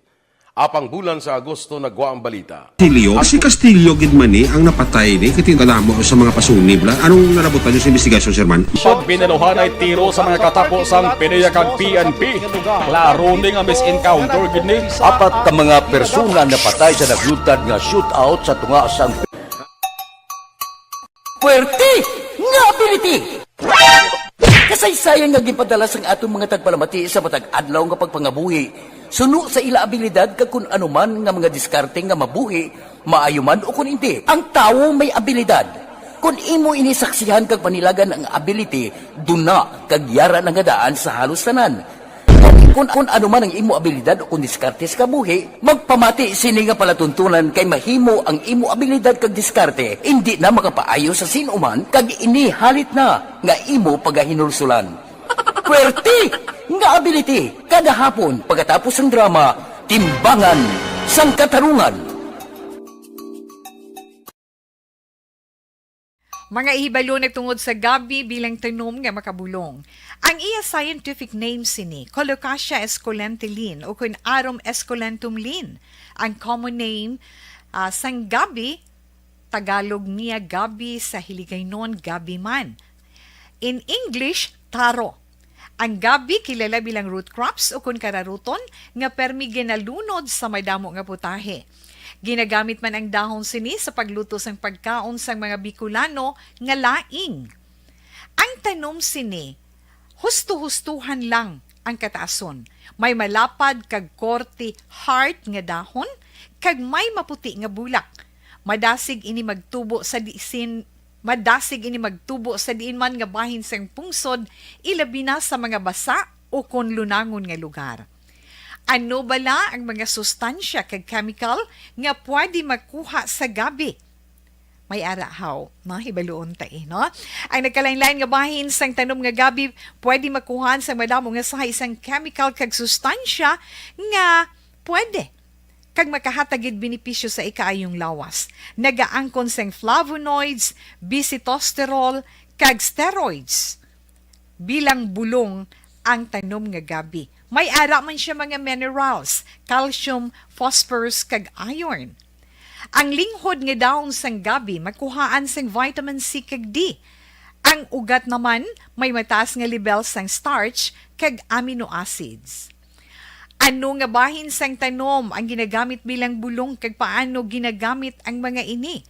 Apang bulan sa Agosto nagwa ang balita. Castillo? Si Castillo gid man ni ang napatay ni, kay kadamo sa mga pasunib la. Anong nalabutan niyo sa investigasyon, Sir Man? Pag binaluhan ay tiro sa mga katapo sang PDEA kag P N P. Klaro ni nga mis-encounter gid ni. Apat ka mga persona napatay sa naglutad nga shootout sa tunga sang Puwerte nga ability! Kasaysayan nga ginpadala sang aton mga tagpalamati sa matag adlaw nga pagpangabuhi suno sa ila abilidad kag kun ano man nga mga diskarte nga mabuhi, maayo man o kun indi. Ang tawo may abilidad. Kun imo ini saksihan kag panilagan ang ability, duna kag yara na nga daan sa halos tanan. Kun, kun ano man ang imo abilidad o kun diskarte sa kabuhi, magpamati sini nga palatuntunan kay mahimo ang imo abilidad kag diskarte indi na makapaayo sa sin-o man kag ini halit na nga imo pagahinulsulan. Puwerte nga ability! Kada hapon, pagkatapos sang drama, Timbangan sang Katarungan. Mga hibalo nagtungod sa gabi bilang tanom nga makabulong. Ang iya scientific name sini, Colocasia esculenta Linn, o kun Arum esculentum Linn. Ang common name, ah, sang gabi, Tagalog niya gabi, sa Hiligaynon gabi man. In English, taro. Ang gabi kilala bilang root crops o kun kararuton nga permi ginalunod sa madamo nga putahe. Ginagamit man ang dahon sini sa pagluto sang pagkaon sang mga Bicolano nga laing. Ang tanom sini, husto-hustuhan lang ang kataason. May malapad kag korte heart nga dahon, kag may maputi nga bulak. Madasig ini magtubo sa diin, madasig ini magtubo sa diin man nga bahin sang pungsod, ilabi na sa mga basa o kon lunangon nga lugar. Ano bala ang mga sustansya kag chemical nga pwede makuha sa gabi? May ara haw, no? Hibaluon ta, eh, no? Ang nagkalain-lain nga bahin sang tanom nga gabi pwede makuhaan sang madamo nga sahay sang chemical kag sustansya nga pwede kag makahatag gid benepisyo sa ikaayong lawas. Nagaangkon sang flavonoids, bisitosterol, kag steroids bilang bulong ang tanom nga gabi. May ara man siya mga minerals, calcium, phosphorus, kag iron. Ang linghod nga dahon sang gabi makuhaan sang vitamin C kag D. Ang ugat naman may mataas nga lebel sang starch kag amino acids. Ano nga bahin sang tanom ang ginagamit bilang bulong kag paano ginagamit ang mga ini?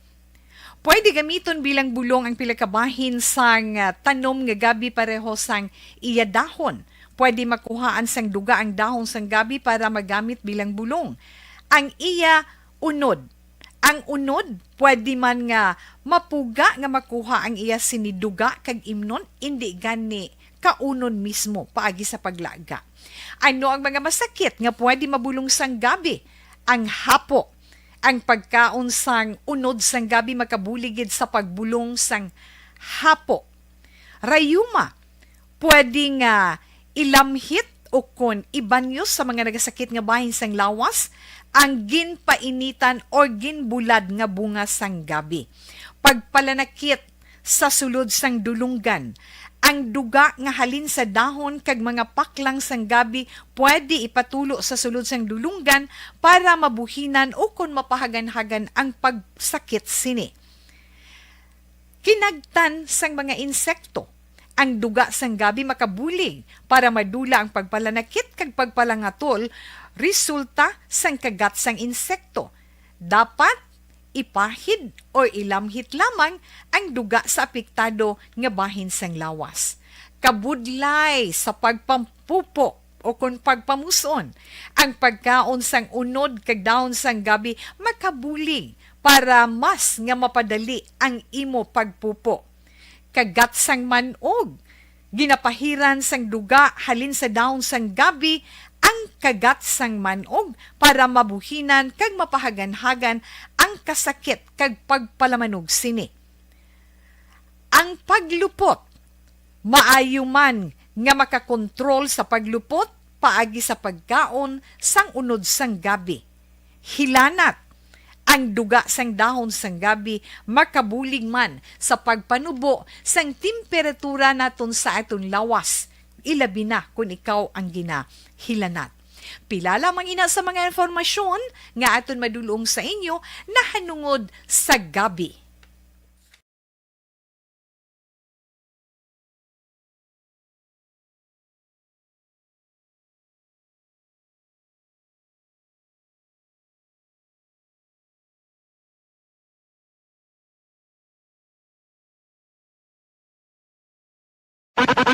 Pwede gamiton bilang bulong ang pila ka bahin sang, ah, tanom nga gabi pareho sang iya dahon. Pwede makuhaan sang duga ang dahon sang gabi para magamit bilang bulong. Ang iya unod. Ang unod, pwede man nga mapuga nga makuha ang iya sini duga kag imnon, indi gani kaunon mismo paagi sa paglaga. Ano ang mga masakit nga pwede mabulong sang gabi? Ang hapo. Ang pagkaon sang unod sang gabi makabulig gid sa pagbulong sang hapo. Rayuma, pwede nga ilamhit o kon ibanyo sa mga nagasakit nga bahin sang lawas ang ginpainitan or ginbulad nga bunga sang gabi. Pagpalanakit sa sulod sang dulunggan. Ang duga nga halin sa dahon kag mga paklang sang gabi pwede ipatulo sa sulod sang dulunggan para mabuhinan o kon mapahaganhagan ang pagsakit sini. Kinagtan sang mga insekto. Ang duga sang gabi makabulig para madula ang pagpalanakit kag pagpalangatol resulta sang kagat sang insekto. Dapat ipahid o ilamhit lamang ang duga sa apektado nga bahin sang lawas. Kabudlay sa pagpampupo o kon pagpamus-on. Ang pagkaon sang unod kag dahon sang gabi makabulig para mas nga mapadali ang imo pagpupo. Kagat sang man-og. Ginapahiran sang duga halin sa dahon sang gabi ang kagat sang man-og para mabuhinan kag mapahaganhagan ang kasakit kag pagpalamanog sini. Ang paglupot. Maayo man nga makakontrol sa paglupot paagi sa pagkaon sang unod sang gabi. Hilanat. Ang duga sang dahon sang gabi makabulig man sa pagpanubo sang temperatura naton sa aton lawas, ilabi na kon ikaw ang ginahilanat. Pila lamang ina sa mga impormasyon nga aton madulong sa inyo nahanungod sa gabi.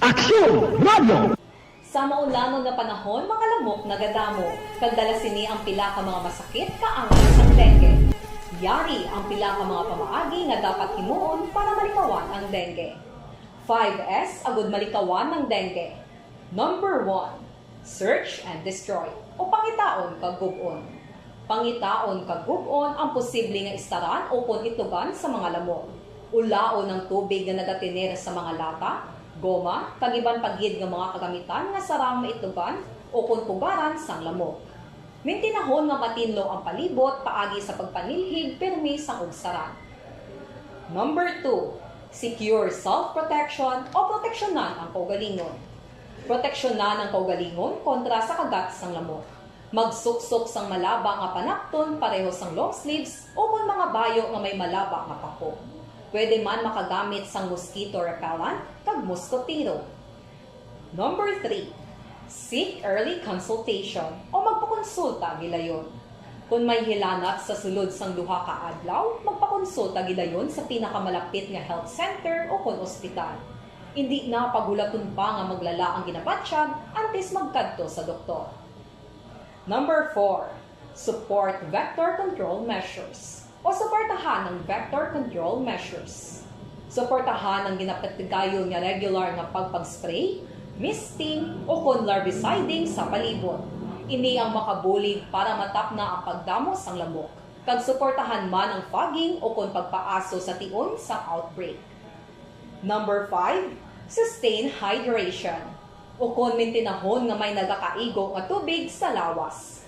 Aksyon Radio! Sa maulanon nga panahon, mga lamok nagadamo, kag dala sini ang pila ka mga masakit kaangay sang dengue. Yari ang pila ka mga pamaagi nga dapat himuon para malikawan ang dengue. Five S agud malikawan ang dengue. Number one, search and destroy, o pangitaon kag gub-on. Pangitaon kag gub-on ang posible nga istaran ukon itlogan sa mga lamok. Ulaon ang tubig nga nagatener sa mga lata, goma, kag iban pa gid nga mga kagamitan nga sarang maitlogan ukon pugaran sang lamok. Mintinahon nga matinlo ang palibot paagi sa pagpanilhig pirmi sang ugsaran. Number two, secure self-protection o proteksyonan ang kaugalingon. Proteksyonan ang kaugalingon kontra sa kagat sang lamok. Magsuksok sang malaba nga panapton pareho sang long sleeves ukon mga bayo nga may malaba nga pako. Pwede man makagamit sang mosquito repellent kag moskotero. Number three, seek early consultation o magpakonsulta gilayon. Kon may hilanat sa sulod sang duha ka adlaw, magpakonsulta gilayon sa pinakamalapit nga health center ukon ospital. Indi na paghulaton pa nga maglala ang ginabatyag antes magkadto sa doktor. Number four, support vector control measures o suportahan ang vector control measures. Suportahan ang ginapatigayon nga regular nga pagpag-spray, misting, ukon larviciding sa palibot. Ini ang makabulig para matapna ang pagdamo sang lamok, kag suportahan man ang fogging ukon pagpaaso sa tion sang outbreak. Number five, sustain hydration, ukon mintinahon nga may nagakaigo nga tubig sa lawas.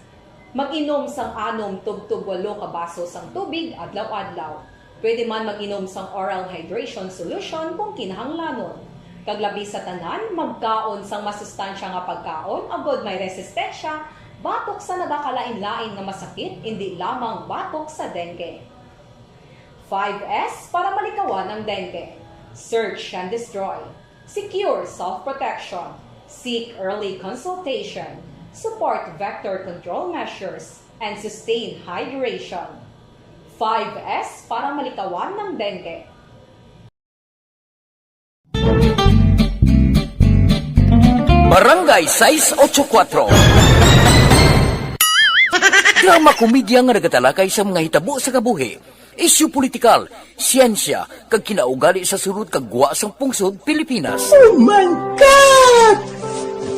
Mag-inom sang anom tubtob walo ka baso sang tubig adlaw-adlaw. Pwede man mag-inom sang oral hydration solution kung kinahanglanon. Kag labi sa tanan, magkaon sang masustansya nga pagkaon agod may resistensya batok sa nagakalain-lain nga masakit, indi lamang batok sa dengue. Five S para malikawan ang dengue. Search and destroy. Secure self-protection. Seek early consultation. Support vector control measures and sustain hydration. Five S para malikawan ng dengue. Barangay sais otso kuwatro. Drama komedya nga nagatalakay sa mga hitabo sa kabuhi, isyu politikal, siyensya, kag kinaugali sa sulod kag gwa sang pungsod Pilipinas. Oh my God!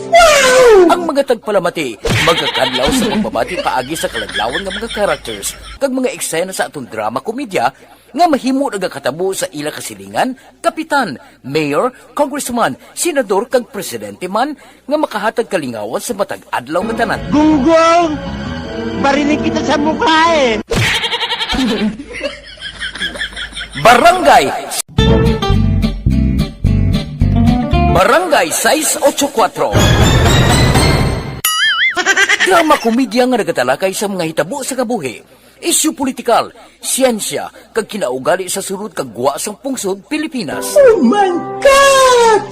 Wow! Ang mga tagpalamati magakadlaw sa pagbabati paagi sa kaladlawan nga mga characters kag mga eksena sa aton drama komedya nga mahimo nagakatabo sa ila kasilingan, kapitan, mayor, congressman, senador kag presidente man nga makahatag kalingawan sa matag adlaw nga tanan. Gunggong! Barinig kita sa mukha eh! Barangay Barangay sais otso kuwatro. Drama komedya nga nagatalakay sa mga hitabo sa kabuhi, isyu politikal, siyensya, kag kinaugali sa sulod kag gwa sang pungsod Pilipinas. Oh my God!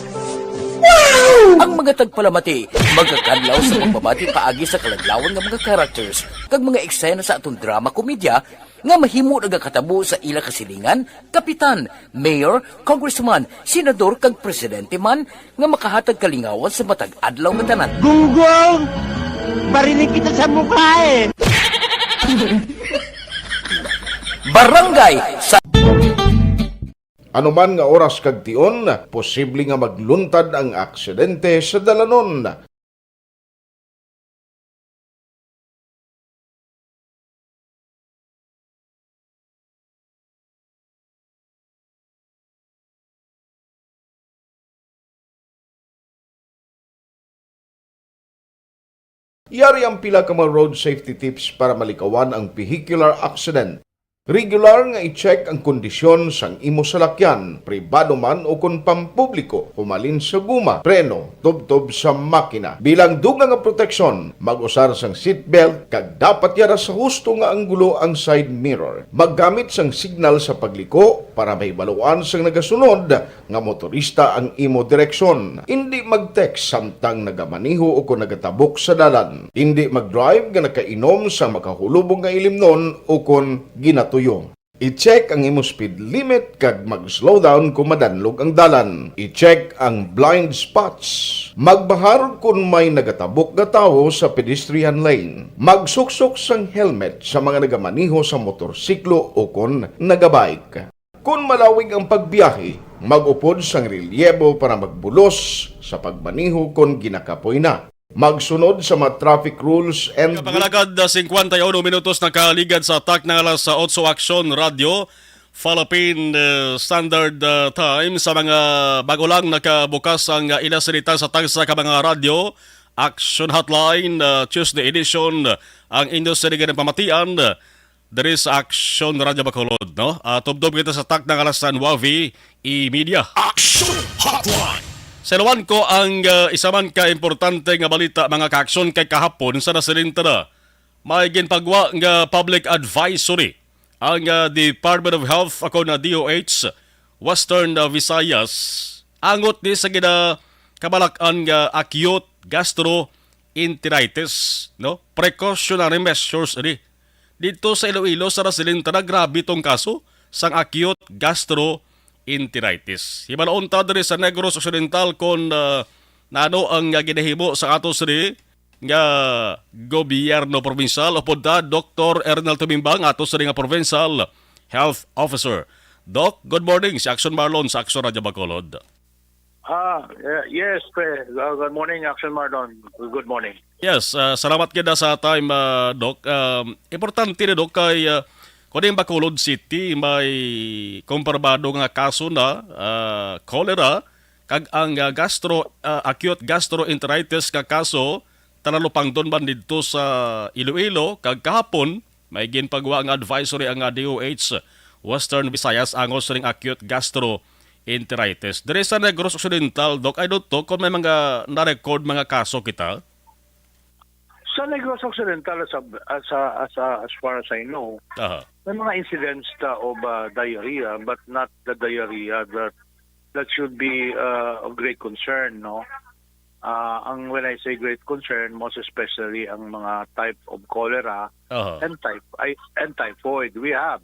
Wow! Ang mga tagpalamati magakadlaw sa pagbabati paagi sa kaladlawan nga mga characters kag mga eksena sa aton drama komedya nga mahimo nagakatabo sa ila kasilingan, kapitan, mayor, congressman, senador kag presidente man nga makahatag kalingawan sa matag adlaw nga tanan. Gunggong! Barinig kita sa mukha eh! Barangay sa Ano man nga oras kag tion, posible nga magluntad ang aksidente sa dalanon. Yari ang pila ka mga road safety tips para malikawan ang vehicular accident. Regular nga i-check ang kondisyon sang imo salakyan, pribado man o kon pampubliko, humalin sa guma, preno, tubtob sa makina. Bilang dugang nga proteksyon, mag-usar sang seatbelt kag dapat yara sa husto nga anggulo ang side mirror. Maggamit sang signal sa pagliko para mahibaluan sang nagasunod nga motorista ang imo direksyon. Indi mag-text samtang nagamaneho o kon nagatabok sa dalan. Indi mag-drive nga nakainom sa makahulubong nga ilimnon o kon ginatuyo. I-check ang imo speed limit kag mag-slow down kon madanlog ang dalan. I-check ang blind spots. Magbahar kon may nagatabok nga tawo sa pedestrian lane. Magsuksok sang helmet sa mga nagamaneho sa motorsiklo o kon nagabike. Kon malawig ang pagbiyahe, mag-upod sang relyebo para magbulos sa pagmaneho kon ginakapoy na. Magsunod sa mga traffic rules and Mga pangalagad, ah, singkwenta y uno minutos nakaligad sa atak ng alas otso Action Radio, Philippine, eh, Standard, ah, Time. Sa mga bago lang nakabukas ang, ah, ila sinita sa tagsa ka mga radyo, Action Hotline, ah, Tuesday Edition, ang inyo sinigang pamatian. Diri sa Aksyon Radyo Bacolod, no? Ah, tubtob kita sa takna nga alas nuwebe y media. Action Hotline. Sa iluwan ko ang, ah, isa man ka importante nga balita, mga kaaksyon, kay kahapon sa nasilinta na may ginpagwa nga public advisory ang, ah, Department of Health, ako na D O H, Western, ah, Visayas, angot ni sa ginakabalak-an nga acute gastroenteritis, no? Precautionary measures ini. Didto sa Iloilo, sa nasilinta na grabe tong kaso sang acute gastroenteritis. Hibaloon ta diri sa Negros Occidental kon, ah, nano ang, ah, ginahimo sa ato sini nga gobyerno probinsyal. Upod ta, Doktor Ernel Tumimbang, ato sini nga provincial health officer. Doc, good morning. Si Action Marlon sa Action Radyo Bacolod. Ah, eh, yes, pre. Uh, good morning, Action Mardon. Good morning. Yes, ah, salamat gid sa time, ah, Doc. Um, importante ni Doc kay, ah, kuning Bacolod City may kumpirmado nga kaso na, ah, cholera, kag ang, ah, gastro, ah, acute gastroenteritis nga kaso talalupangdon man didto sa Iloilo, kag kahapon may ginpagwa nga advisory ang, ah, D O H Western Visayas angos ning acute gastroenteritis. Diri sa Negros Occidental, Doc, I don't know kung may mga na-record mga kaso kita. Sa Negros Occidental, as, a- as, a- as, a- as far as I know, Aha. may mga incidents ta of uh, diarrhea, but not the diarrhea that that should be uh, of great concern, no? Uh, ang when I say great concern, most especially ang mga type of cholera Aha. and type I, and typhoid. We have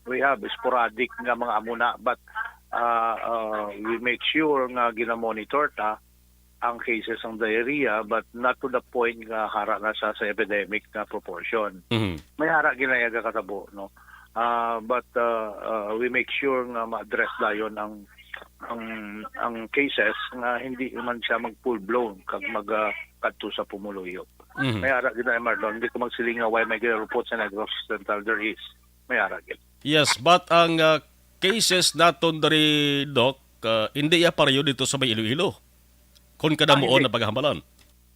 we have sporadic nga mga amuna, but uh, uh, we make sure nga gina-monitor ta ang cases ng diarrhea, but not to the point nga hara na sa, sa epidemic na proportion. Mhm. May hara ginayaga katabo, no? Ah, but uh, uh, we make sure nga ma-address dayon ang ang ang cases nga hindi man siya mag full blown kag mag ah, kadto sa pumuluyo. Mhm. May ara gid na, Mardon, hindi ko magsiling nga why may ginarupot sa Negros Occidental, there is. May ara gid. Yes, but ang uh, cases naton diri, Doc, uh, hindi ya pareho dito sa may Iloilo. Kung kadamuon Ah, hindi. na paghambalan.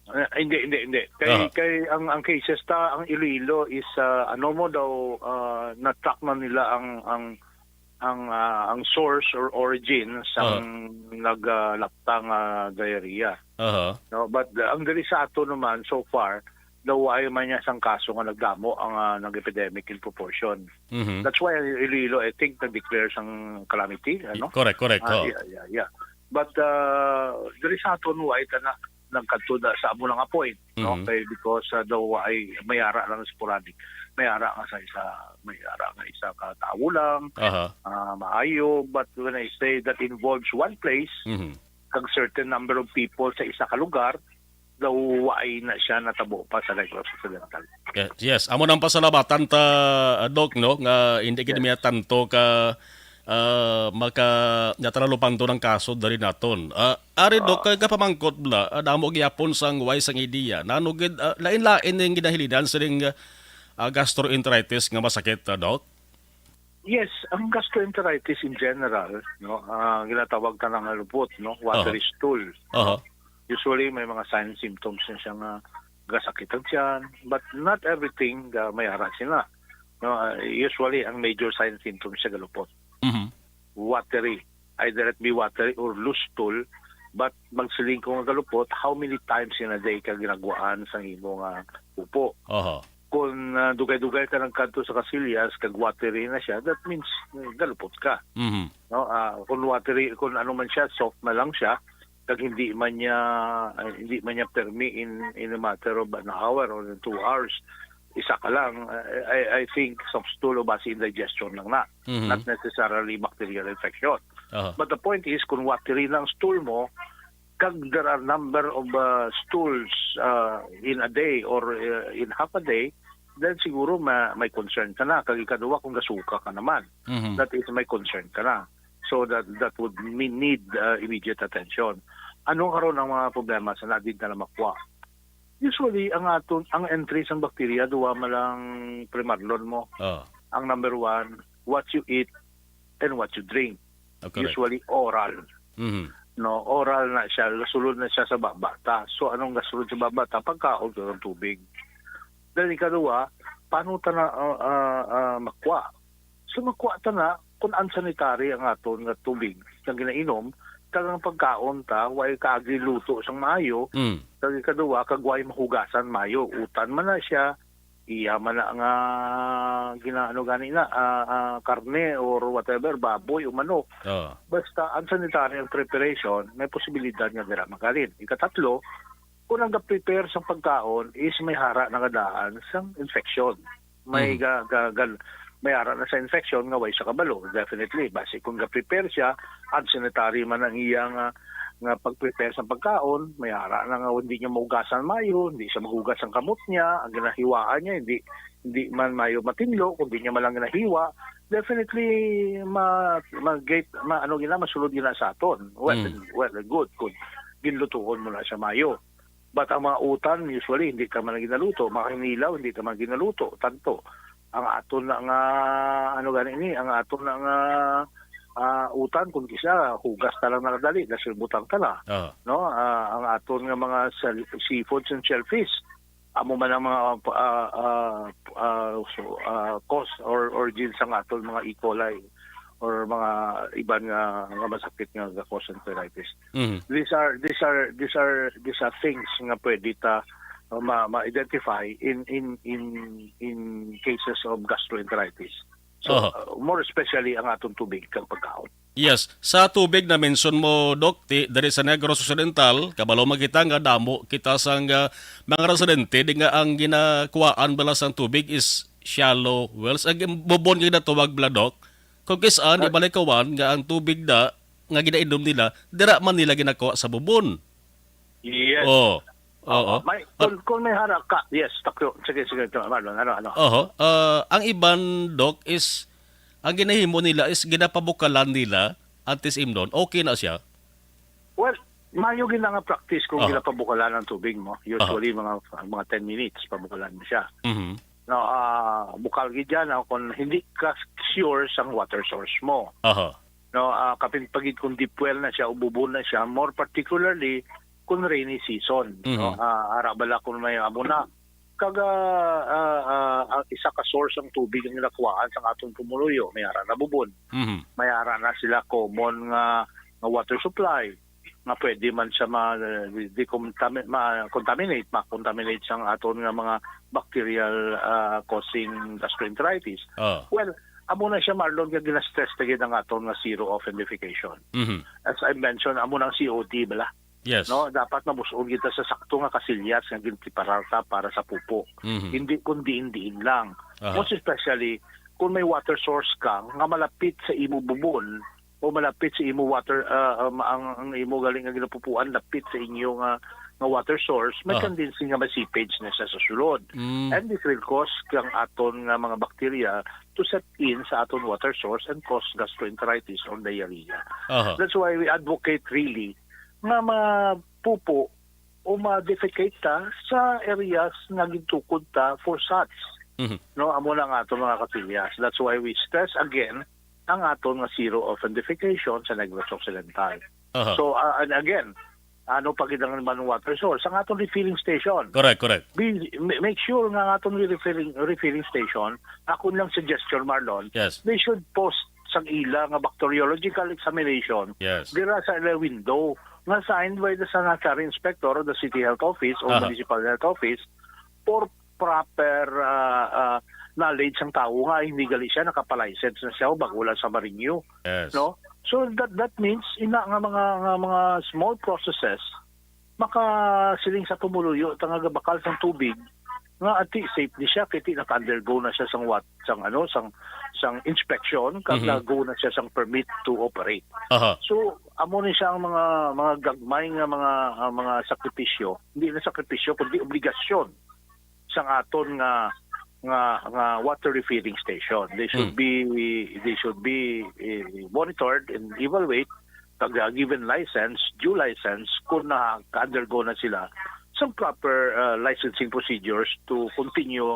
Ah, hindi, hindi, hindi. Kay Aha. kay ang ang cases ta ang Iloilo is ah, ano mo daw ah, na-track na nila ang ang ang ah, ang source or origin sang Aha. naglapta nga diarrhea. Aha. No, but uh, ang diri sa ato naman so far daw wala man niya sang kaso nga nagdamo ang ah, nag-epidemic in proportion. Mhm. That's why ang Iloilo, I think, nag-declare sang calamity, ano? Correct, correct. Ah, Oh. yeah, yeah, yeah. But uh, diri sa aton, why ta na nagkadto na sa amo nga point, no? Mhm. Kay because uh, daw ay may ara lang sporadic. May ara nga sa isa, may ara nga isa ka tawo lang, Aha. ah, maayo. But when I say that involves one place, Mhm. kag certain number of people sa isa ka lugar, daw waay na siya natabo pa sa Negros Occidental. Yes, yes. Amo nang pasalamatan ta, uh, Doc, no, nga hindi gid Yes. niya tanto ka uh, maka natalupangdon ang kaso diri naton. Uh, ari, Doc, Ah. kay kapamangkot bala, uh, damo gyapon sang way sang ideya. Nano gid, uh, lain-lain ning ginahilinan sining uh, gastroenteritis nga masakit, uh, Doc? Yes, ang gastroenteritis in general, no, ah, ginatawag ta nga lupot, no, watery Aha. stool. Aha. Usually may mga sign and symptoms na siya nga gasakit ang tiyan, but not everything uh, may ara sila. No, ah, usually ang major sign and symptoms siya galupot. Mhm. Watery, either it be watery or loose stool, but magsiling ko nga galupot, how many times in a day ka ginagwaan sa imo nga upo? Aha. Kung ah, dugay-dugay ka nagkadto sa kasilyas, kag watery na siya, that means eh, galupot ka. Mhm. No, ah, kung watery, kung ano man siya, soft na lang siya, kag hindi man niya ah, hindi man niya permi in in a matter of an hour or in two hours, isa ka lang, I, I, I think soft stool o basi indigestion lang na, Mhm. not necessarily bacterial infection. Aha. But the point is, kung watery na ang stool mo, kag there are number of uh, stools uh, in a day or uh, in half a day, then siguro ma may concern ka na. Kag ikaduha, kung gasuka ka naman, Mhm. that is may concern ka na. So that that would me- need uh, immediate attention. Ano karon ang mga problema sa nadid na makwa? Usually, ang aton ang entry sang bacteria, duha man lang primarlon mo. Oh. Ang number one, what you eat and what you drink. Oh, correct. Usually oral. Mhm. No, oral na siya, gasulod na siya sa baba ta. So anong gasulod sa baba ta? Pagkaon kag tubig. Then ikaduha, paano ta na uh, uh, uh, makwa? So makwa ta na kung unsanitary ang aton nga tubig nga ginainom, kag ang pagkaon ta, way kaagi luto sang maayo, Mm. kag ikaduha, kag way mahugasan maayo. Utan man na siya, iya man na nga ginaano gani na, ah, ah, karne or whatever, baboy o manok. Oo. Basta unsanitary ang preparation, may posibilidad nga dira magalin. Ikatatlo, kung ang ga-prepare sang pagkaon is may hara na nga daan sang infection. May Mhm. ga, ga, ga, may hara na sa infection nga way sa kabalo, definitely. Basi kung ga-prepare siya, unsanitary man ang iyang ah, nga pag-prepare sa pagkaon, may ara na nga hindi niya maugasan mayo, hindi siya maghugas ang kamot niya, ang ginahiwaan niya, hindi, hindi man mayo matinlo, kundi niya man lang ginahiwa, definitely ma, ma, great, ma, ano gina, masulod gina sa aton. Well, Mm. well and good kung ginlutuon mo na siya mayo. But ang mga utan, usually, hindi ka man ginaluto. Mga hinilaw, hindi ka man ginaluto. Tanto, ang aton na nga, ano gani ni, ang aton na nga, ah, utan, kung kisa, hugas na lang nakadali, dasil butang ka na. Ah. No? Ah, ang aton nga mga sel-, seafoods and shellfish, amo man ang mga, ah, ah, ah, so, ah, cause or origin sa aton mga E. coli or mga iban nga, nga masakit nga ga-cause enteritis. Mhm. These are, these are, these are, these are things nga pwede ta, uh, ma, ma-identify in, in, in, in cases of gastroenteritis. So, Aha. uh, more especially ang atong tubig kag pagkaon. Yes, sa tubig na mention mo, Doc, ti, diri sa Negros Occidental, kabalo man kita nga damo kita sang, ah, mga residente di nga ang ginakuhaan bala sang tubig is shallow wells. Ang bubon nga ginatawag bala, Doc, kung kis-an, Ah. ibalay kawan nga ang tubig da nga ginainom nila, dira man nila ginakuha sa bubon. Yes. Oo. Oo. Oo. May, Ah. kung, kung may hara ka, yes, takyo. Sige, sige, ito, Marlon, ano, ano? Oho. Ah, ang iban, Doc, is, ang ginahimo nila is ginapabukalan nila antes imnon. Okay na siya? Well, mayo gid na nga practice kung Aha. ginapabukalan ang tubig mo. Usually, Aha. mga, mga ten minutes, pabukalan mo siya. Mhm. No, ah, bukal gid yan, ah, kung hindi ka sure sang water source mo. Aha. No, ah, kapin pagid kung deep well na siya o bubon na siya, more particularly kung rainy season, no? Mhm. Ah, ara bala kung may amo na. Kag, ah, ah, ah, ang isa ka source ang tubig ang nakuhaan sa aton pumuluyo, may ara na bubon. Mhm. May ara na sila common nga, nga water supply nga pwede man siya ma, decontami-, ma-contaminate, ma-contaminate sang aton nga mga bacterial, ah, causing gastroenteritis. Oh. Well, amo na siya, Marlon, nga gina-stress na gid ang aton nga zero oftendification. Mhm. As I mentioned, amo nang C O D bala. Yes. No, dapat mabus-on kita sa sakto nga kasilyas nga ginpreparar ta para sa pupo. Mhm. Hindi kung diin-diin lang. Aha. Most especially kung may water source ka nga malapit sa imo bubon o malapit sa imo water, ah, um, ang, ang imo galing nga ginapupuan lapit sa inyo nga, nga water source, may Aha. tendency nga ma-seepage na siya sa sulod. Mm. And this will cause kang aton nga mga bacteria to set in sa aton water source and cause gastroenteritis or diarrhea. Aha. That's why we advocate really nga mapupo o ma-defecate ta sa areas nga gintukod ta for such. Mhm. No, amo na nga aton mga kasilyas. That's why we stress again ang aton nga zero oftendification sa Negros Occidental. Aha. So, uh, and again, ano pa gid ang man water source? Ang aton refilling station. Correct, correct. Be, ma-, make sure nga ang aton refilling, refilling station, akon lang suggestion, Marlon, Yes. they should post sang ila nga bacteriological examination Yes. dira sa ila window nga signed by the sanitary inspector of the city health office or Aha. municipal health office for proper, ah, ah, knowledge sang tawo nga hindi gali siya nakapalicense na siya o bag-o lang sa ma-renew, Yes. no? So that, that means ina nga mga, nga mga small processes makasiling sa pumuluyo ta nga gabakal sang tubig nga ati safe ni siya kay ti naka-undergo na siya sang what, sang ano, sang, sang inspection kag Mhm. nag-go na siya sang permit to operate. Aha. So amo ni siya ang mga, mga gagmay nga mga, ah, mga sakripisyo, hindi na sakripisyo kundi obligasyon sang aton nga, nga, nga water refilling station. They should Mm. be, they should be, eh, monitored and evaluate pag, ah, given license, due license, kung naka-undergo na sila sa proper, ah, licensing procedures to continue,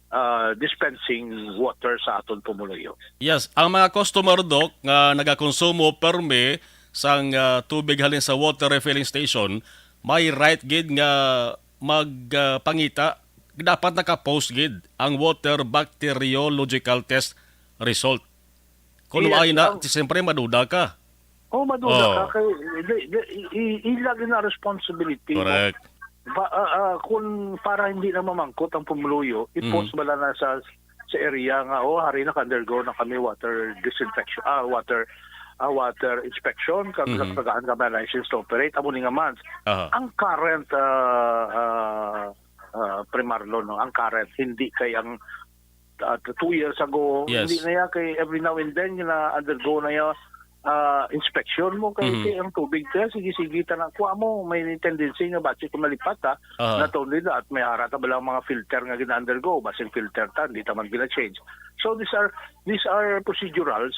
ah, dispensing water sa aton pumuluyo. Yes, ang mga customer, Doc, nga nagakonsumo permi sang, ah, tubig halin sa water refilling station, may right gid nga mag, ah, pangita, dapat naka-post gid ang water bacteriological test result. Kung Yes, wala na, ang siyempre maduda ka. Oh, maduda Oh. ka kay di, di, i, i, ila gid na responsibility mo. Correct. Ba, ah, ah, kung para hindi na mamangkot ang pumuluyo, i-post Mhm. bala na sa, sa area nga, "Oh, hari, naka-undergo na kami water disinfection, ah, water, ah, water inspection, kag Mhm. nagtagaan kami license to operate." Amo ni nga months. Aha. Ang current, ah, ah, ah, Primarlo, no, ang current, hindi kay ang, ah, two years ago, Yes. hindi na ya kay every now and then na-undergo na ya ah, inspection mo kay, Mhm. kay ang tubig kaya sige-sige ta na kuha mo, may tendency nga basi kung malipat ta, Aha. not only that, may ara ta ba lang mga filter nga gina-undergo, basing filter ta, hindi ta man gina-change. So these are, these are procedurals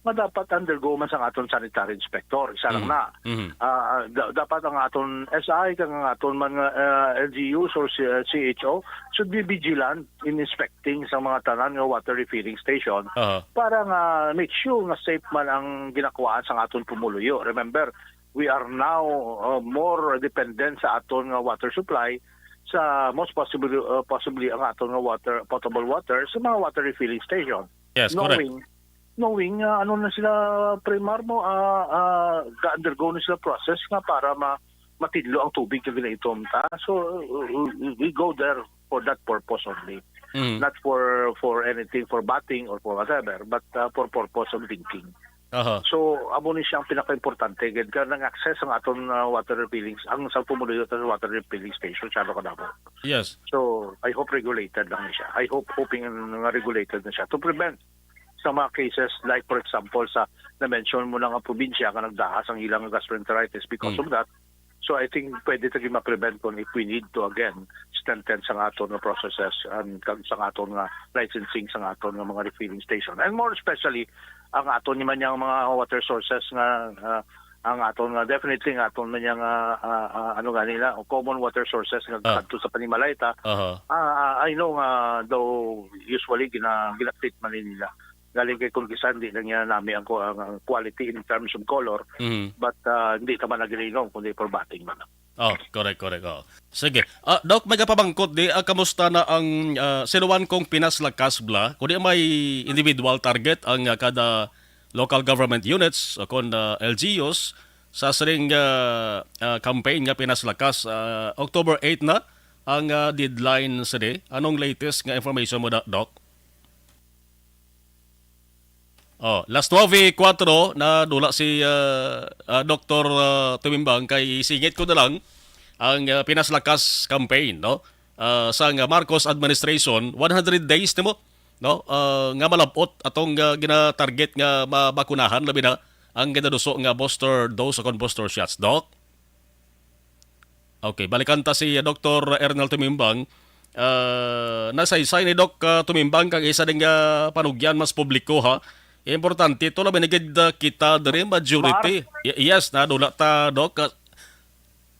nga dapat undergo man sang aton sanitary inspector, isa lang Mhm. na. Mhm. Ah, da- dapat ang aton S I kag ang aton man nga, ah, L G Us or C- C H O should be vigilant in inspecting sa mga tanan nga water refilling station Aha. para nga make sure nga safe man ang ginakuhaan sang aton pumuluyo. Remember, we are now, uh, more dependent sa aton nga water supply, sa most possibly, uh, possibly ang aton nga water, potable water sa mga water refilling station. Yes, correct. Knowing, knowing nga ano na sila, Primar, mo, ah, ah, ga-undergo na sila process nga para ma- matinlo ang tubig nga ginaitom ta. So, uh, uh, we go there for that purpose only. Mm. Not for, for anything, for bathing or for whatever, but, uh, for purpose of drinking. Aha. So, amo ni siya ang pinaka-importante, gid, ka nang access ang aton, uh, water refilling, ang sa pumuluyo sa water refilling station, siya kadamo. Yes. So, I hope regulated lang ni siya. I hope, hoping nga regulated na siya to prevent sa mga cases like, for example, sa na-mention mo na nga probinsya nga nagdahas ang ilang gastroenteritis because Mm. of that. So, I think pwede ta gyud ma-prevent kung if we need to, again, strengthen sa aton nga processes and kag sa aton nga licensing sa aton nga mga refilling station. And more especially, ang aton ni man yang mga water sources nga, ah, ang aton nga, definitely nga aton man yang, ah, ah, ah, ano gani na, common water sources nga Ah. kadto sa panimalay ta. Aha. Ah, ah, I know nga though usually gina-, gina-treat man ni nila. Galing kay kung kisan di lang niya nami ang, ku- ang quality in terms of color, Mhm. but, ah, hindi ka man nagilinom kundi for batting man. Oh, correct, correct. Oh. Sige. Ah, Doc, may kapamangkot di, ah, kamusta na ang, ah, sinuwan kong Pinas Lakas bla? Kung di may individual target ang, ah, kada local government units o kon, ah, L G Us sa sining, ah, ah, campaign nga Pinas Lakas, ah, October eight na ang, ah, deadline sa di. Anong latest nga information mo, Doc? Oh, las nuebe kuwatro na dula si, ah, ah, Doktor, ah, Tumimbang, kay isingit ko na lang ang, ah, Pinas Lakas campaign, no? Ah, sang Marcos administration, one hundred days nimo, no? Ah, nga malab-ot atong, ah, gina-target nga mabakunahan, labi na ang ginaduso nga booster dose o kon booster shots, Doc? Okay, balikan ta si Doktor Ernel Tumimbang. Ah, nasaysay ni Doc, ah, Tumimbang kang isa ding, ah, panugyan mas publiko, ha. Importante to, labi na gid, ah, kita diri majority. Y- yes, nadula ta, Doc. Ah,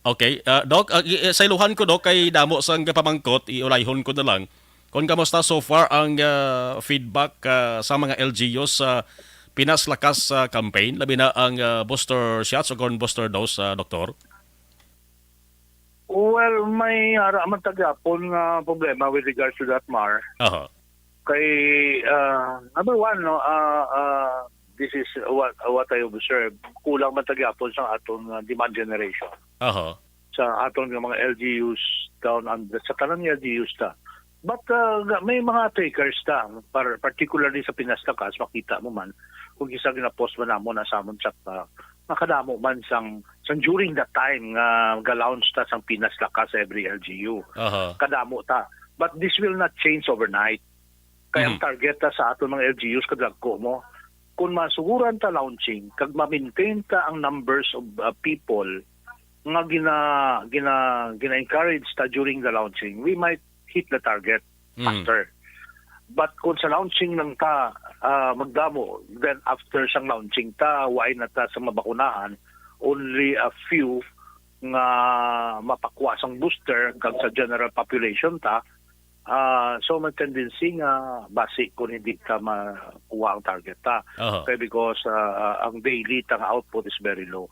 okay, ah, Doc, ah, i- i- sayluhan ko, Doc, kay damo sang pamangkot, iulayhon ko na lang. Kung kamusta so far ang, ah, feedback, ah, sa mga L G Us sa Pinas Lakas, ah, campaign, labi na ang, ah, booster shots o kon booster dose, ah, Doktor? Well, may ara man ta gyapon nga problema with regards to that, Mar. Aha. Kay, ah, number one, no, ah, ah, this is what, what I observe. Kulang man ta gyapon sa aton nga demand generation. Aha. Sa aton nga mga L G Us down under, sa tanan nga L G Us ta. But, ah, ga- may mga takers ta, par- particularly sa Pinas Lakas, makita mo man, kung isa ginapost man namo na sa amon sa, ah, nakadamo man sang, sang during that time nga ga-launch ta sang Pinas Lakas sa every L G U. Aha. Kadamo ta. But this will not change overnight. Kay ang Mhm. target ta sa aton mga L G Us, kadagko mo, kung masuguran ta launching, kag ma-maintain ta ang numbers of, uh, people nga gina, gina, gina-encourage ta during the launching, we might hit the target Mm. faster. But kung sa launching lang ta, ah, magdamo, then after sang launching ta, waay na ta sa mabakunahan, only a few nga mapakuha sang booster kag sa general population ta, ah, so may tendency nga basi kung hindi ta makuha ang target ta. Aha. Okay, because, ah, ang daily ta nga output is very low.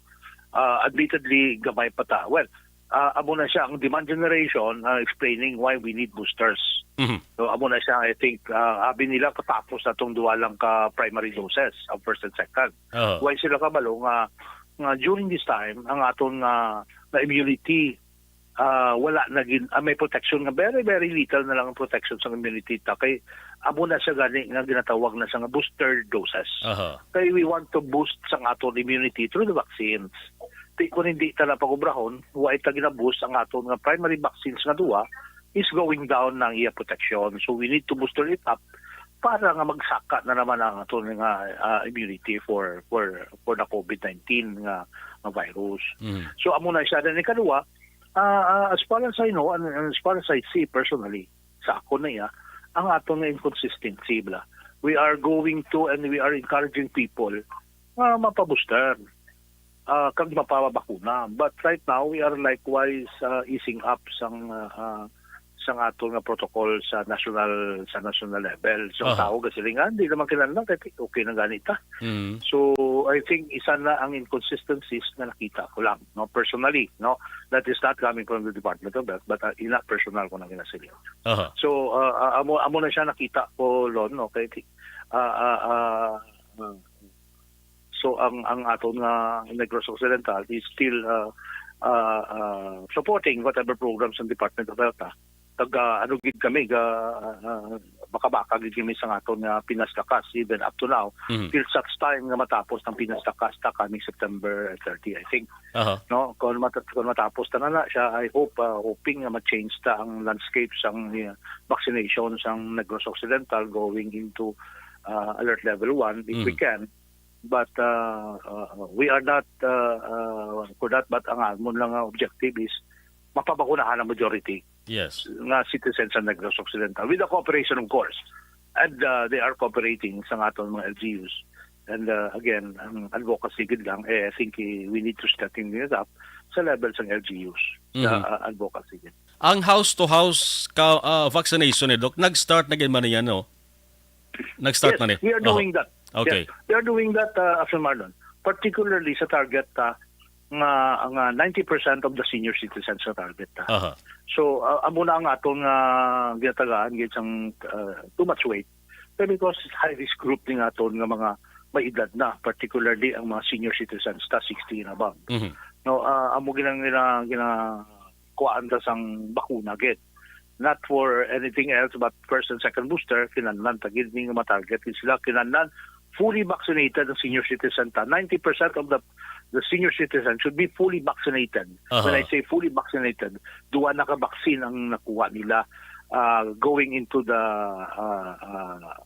Ah, admittedly, gamay pa ta. Well, ah, amo na siya ang demand generation, ah, explaining why we need boosters. Mhm. So, amo na siya, I think, ah, abi nila katapos na tong duha lang ka primary doses, ang first and second. Aha. Why sila kabalo nga, nga during this time, ang aton nga, nga immunity, ah, wala na gin-, ah, may protection nga very, very little na lang ang protection sa immunity ta. Kay amo na siya gani nga ginatawag na siya nga booster doses. Aha. Kay we want to boost sang aton immunity through the vaccines. Ti, kung hindi ta na pag-obrahon, wa ta gina-boost ang aton nga primary vaccines nga duha, is going down na ang iya protection. So we need to booster it up. para nga magsaka na naman ang ato nga, ah, immunity for, for, for the COVID nineteen nga, nga virus. Mhm. So, amo na siya. Then, ikaduha, ah, ah, as far as I know, and, and as far as I see personally, sa ako na iya, ang ato nga inconsistency, bala. We are going to and we are encouraging people nga mapabooster, ah, kag mapabakuna. But right now, we are likewise, ah, easing up sang, ah, ah, sang ato nga protocol sa national, sa national level. So, ang Aha. tao gasiling, "Ah, hindi naman kinahanglan, kay okay na gani ta." Mm. So, I think isa na ang inconsistencies na nakita ko lang, no, personally, no, that is not coming from the Department of Health, but, ah, ina personal ko na ginasiling. Aha. So, ah, ah, amo, amo na siya nakita ko, Lon, no, kay, ah, ah, ah, ah, so ang, ang aton nga Negros Occidental is still, ah, ah, ah, supporting whatever programs ng Department of Health, ah. Kag, ah, ano gid kami, ga, ah, baka-baka gid kami sa aton nga Pinas Lakas, even up to now, Mhm. till such time nga matapos ang Pinas Lakas ta coming September thirty, I think. Aha. No, kung mata-, kung matapos ta na na siya, I hope, ah, hoping nga ma-change ta ang landscape sang, ah, vaccination sang Negros Occidental going into, ah, alert level one if we Mhm. can. But, uh, uh, we are not, uh, uh, for that, but ang amon lang nga objective is mapabakunahan ang majority Yes. nga citizens sa Negros Occidental with the cooperation, of course. And, uh, they are cooperating sa aton mga L G Us. And, uh, again, ang advocacy gid lang, eh, I think, eh, we need to strengthen it up sa level sang L G Us, sa, Mhm. uh, advocacy gid. Ang house-to-house ka, ah, vaccination, eh, Doc, nag-start na gid man yan, no? Nag-start Yes, na ni? we are Oho. doing that. Okay. Yes, we are doing that, uh, Afil Marlon. Particularly sa target ta nga, nga ninety percent of the senior citizens sa target ta. Aha. So, uh, amo na ang aton nga ginatagaan gid sang, uh, too much weight. Pero because high risk group ni nga aton nga mga may edad na, particularly ang mga senior citizens ta sixty and above. Mhm. No, uh, amo ginang, ginang, ginang kuhaan ta sang bakuna gid. Not for anything else but first and second booster, kinahanglan ta gid ni nga ma-target gid sila. Kinahanglan fully vaccinated ang senior citizen ta. Ninety percent of the, the senior citizen should be fully vaccinated. Aha. When I say fully vaccinated, duha na ka vaccine ang nakuha nila, ah, going into the, ah, ah,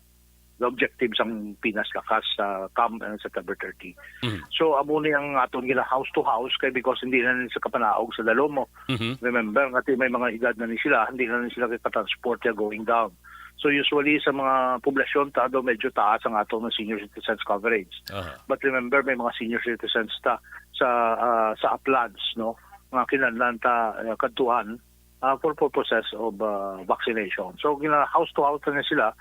the objective sang Pinas Lakas sa kam-, uh, September thirty. Mhm. So, amo ni ang aton gina house to house kay because hindi na ni sa kapanaog sa dalom mo. Mhm. Remember, nga ti may mga edad na ni sila, hindi na ni sila kay transport ya going down. So, usually sa mga poblasyon ta daw medyo taas ang aton nga senior citizens coverage. Aha. But remember, may mga senior citizens ta sa, ah, sa uplands, no, nga kinahanglan ta, uh, kadtuan, ah, for purposes of, ah, vaccination. So, gina house to house na sila,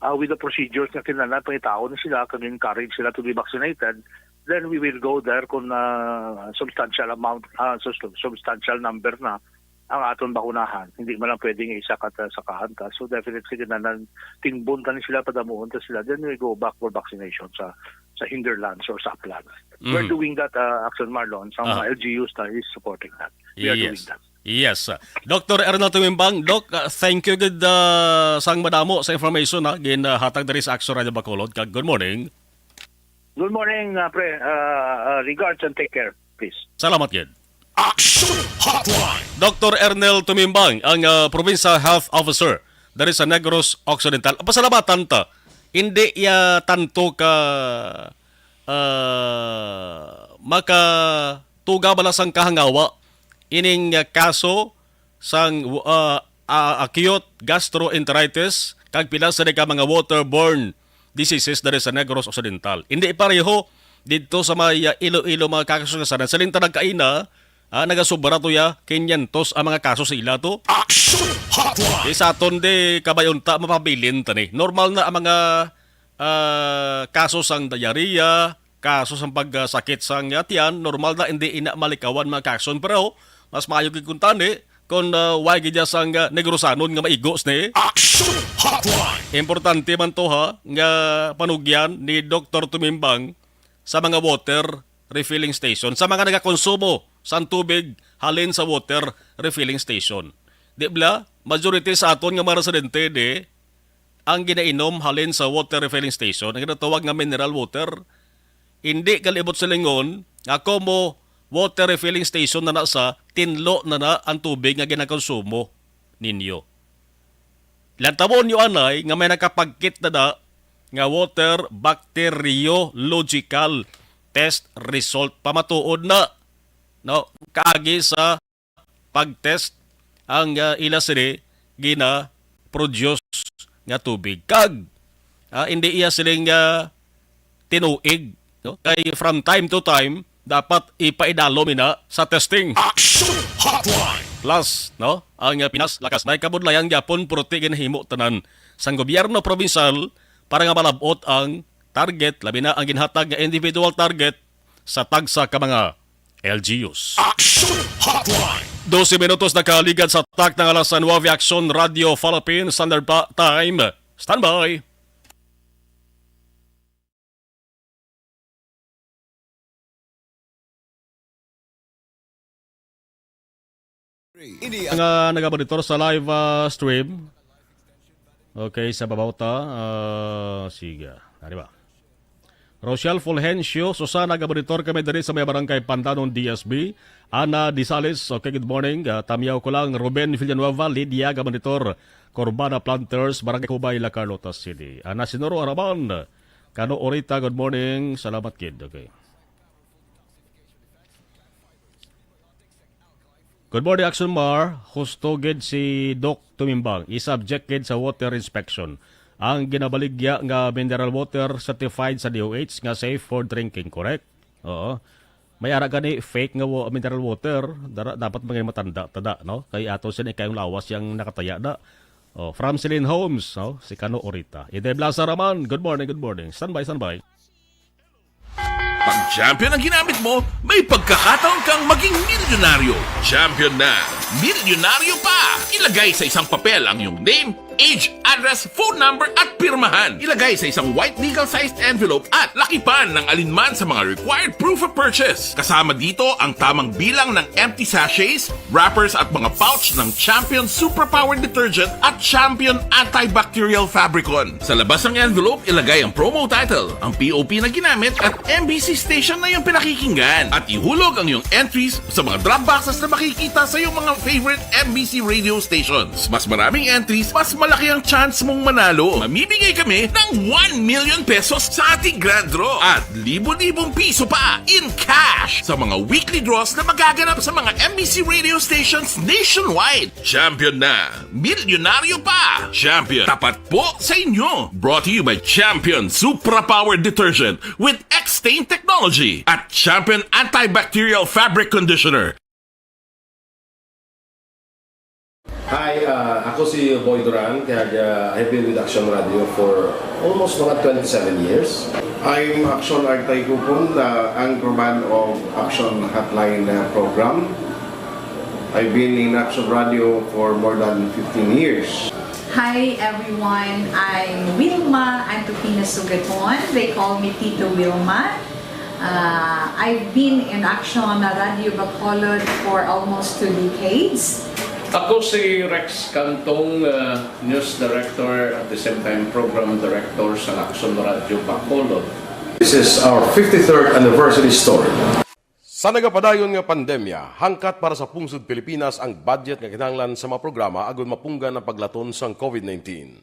ah, with the procedures nga kinahanglan pangitaon na sila, kag encourage sila to be vaccinated. Then we will go there kung, ah, substantial amount, ah, sus-, substantial number na ang aton bakunahan. Hindi man lang pwedeng isa ka ta-, sakahan ta. So, definitely, kinahanglan tingbon ta ni sila, padamuon ta sila. Then we go back for vaccination sa, sa hinterlands or sa uplands. We're Mhm. doing that, ah, Action Marlon. Sa Ah. mga L G Us ta is supporting that. We are doing Yes. that. Yes. Doctor Ernel Tumimbang, Doc, uh, thank you gid, uh, sang madamo sa information, ha, gin, uh, hatag diri sa Action Radio Bacolod. Kag good morning. Good morning, uh, pre. Uh, uh, regards and take care, please. Salamat gid. Action Hotline. Doctor Ernel Tumimbang, ang, uh, Provincial Health Officer diri sa Negros Occidental. Pasalamatan ta. Hindi iya tanto ka, uh, makatuga bala sang kahangawa ining, uh, kaso sang, uh, uh, acute gastroenteritis, kag pila sa ka mga waterborne diseases diri sa Negros Occidental. Hindi pareho didto sa may, uh, Iloilo, mga kaso nga sana. Siling ta nagkaina, ah, nagasubra to ya, quinientos ang mga kaso sa ila to. Action Hotline. Di sa aton di, kabay unta, mapabilin ta ni. Normal na ang mga, ah, kaso sang diarrhea, kaso sang pagsakit sang, ah, tiyan, normal na, hindi ina malikawan mga kason. Pero mas maayo gid kung tani, kung, ah, way gid ya sang, ah, Negrosanon nga maigos ni. Action Hotline. Importante man to, ha, nga panugyan ni Doktor Tumimbang sa mga water refilling station, sa mga nagakonsumo sang tubig halin sa water refilling station. Di bala, majority sa aton nga mga residente di ang ginainom halin sa water refilling station, ang ginatawag nga mineral water. Hindi kalibot silingon nga komo water refilling station na na sa, tinlo na na ang tubig nga ginakonsumo ninyo. Lantawon niyo anay nga may nakapagkit na da nga water bacteriological test result. Pamatuod na, no? Kaagi sa pag-test ang, ah, ila sini gina-produce nga tubig. Kag, ah, hindi iya siling, ah, tinuig, no? Kay from time to time, dapat ipaidalom ina sa testing. Action Hotline! Plus, no, ang, ah, Pinas lakas na kabudlayan gyapon, purti ginahimo tanan sang gobyerno probinsal para nga malab-ot ang target, labi na ang ginhatag nga individual target sa tagsa ka mga L G Us. Action Hotline! Dose minutos nakaligad sa takna nga alas nuebe, Action Radio Philippines Standard pa Time. Standby! Ini ang, ah, nagamonitor sa live, ah, stream. Okay, sa babaw ta. Ah, sige. Ano ba? Rochelle Fulgencio, Susana, nagamonitor kami diri sa may barangay Pandanon, D S B. Ana Disales, okay, good morning. Ah, tamiyaw ko lang, Ruben Villanueva, Lydia, nagamonitor, Corbana Planters, Barangay Cubay, La Carlota City. Ana Sinuro Araman, Kano Orita, good morning. Salamat, kid. Okay. Good morning, Action Mar. Husto gid si Doc Tumimbang. I-subject gid sa water inspection. Ang ginabaligya nga mineral water certified sa D O H nga safe for drinking, correct? Oo. May ara gani fake nga wa-, mineral water, dara, dapat mga matanda tada, no? Kay ato sini kayong lawas yang nakataya na. Oh, from Celine Homes, no? Si Kano Orita. Ide Blasaraman, good morning, good morning. Standby, standby. Pag champion ang ginamit mo, may pagkakataon kang maging milyonaryo. Champion na, milyonaryo pa! Ilagay sa isang papel ang iyong name, age, address, phone number, at pirmahan. Ilagay sa isang white legal-sized envelope at lakipan ng alinman sa mga required proof of purchase. Kasama dito ang tamang bilang ng empty sachets, wrappers at mga pouch ng Champion Superpower Detergent at Champion Antibacterial Fabricon. Sa labas ng envelope, ilagay ang promo title, ang P O P na ginamit at M B C station na iyong pinakikinggan. At ihulog ang iyong entries sa mga drop boxes na makikita sa iyong mga favorite M B C radio stations. Mas maraming entries, mas malaki ang chance mong manalo. Mamimigay kami ng one million pesos sa ating grand draw at libo-libong piso pa in cash sa mga weekly draws na magaganap sa mga M B C radio stations nationwide. Champion na! Milyonaryo pa! Champion, tapat po sa inyo! Brought to you by Champion Supra Power Detergent with X-Stain Technology at Champion Antibacterial Fabric Conditioner. Hi, ah, ako si Boy Duran, kag, ah, I've been with Action Radio for almost mga twenty-seven years. I'm Action Artay Kupon, the anchorman of Action Hotline, ah, program. I've been in Action Radio for more than fifteen years. Hi everyone, I'm Wilma Antupina Sugaton. They call me Tito Wilma. Uh, I've been in Action Radio Bacolod for almost two decades. Ako si Rex Cantong, uh, News Director, at the same time Program Director sa Action Radio Bacolod. This is our fifty-third anniversary story. Sa nagapadayon nga pandemya, hangkat para sa pungsod Pilipinas ang budget nga kinahanglan sa mga programa agud mapunggan ang paglaton sang COVID nineteen.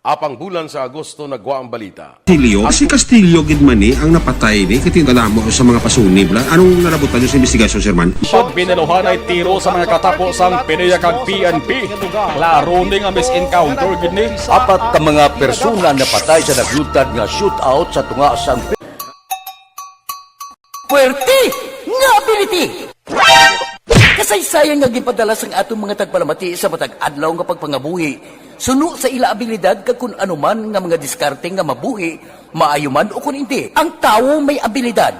Apang bulan sa Agosto nagwa ang balita. Castillo, si Castillo gid man ni ang napatay ni, kay tingala mo sa mga pasunib la. Anong nalabutan niyo sa investigasyon, Sir Man? Pag binaluhanay tiro sa mga katapo sang PDEA kag P N P, klaro ni nga mis-encounter gid ni. Apat ka mga persona napatay sa naglutad nga shootout sa tunga sang Puwerte nga ability! Kasaysayan nga ginpadala sang aton mga tagpalamati sa matag adlaw nga pagpangabuhi, suno sa ila abilidad kag kun ano man nga mga diskarte nga mabuhi, maayo man o kun indi. Ang tawo may abilidad.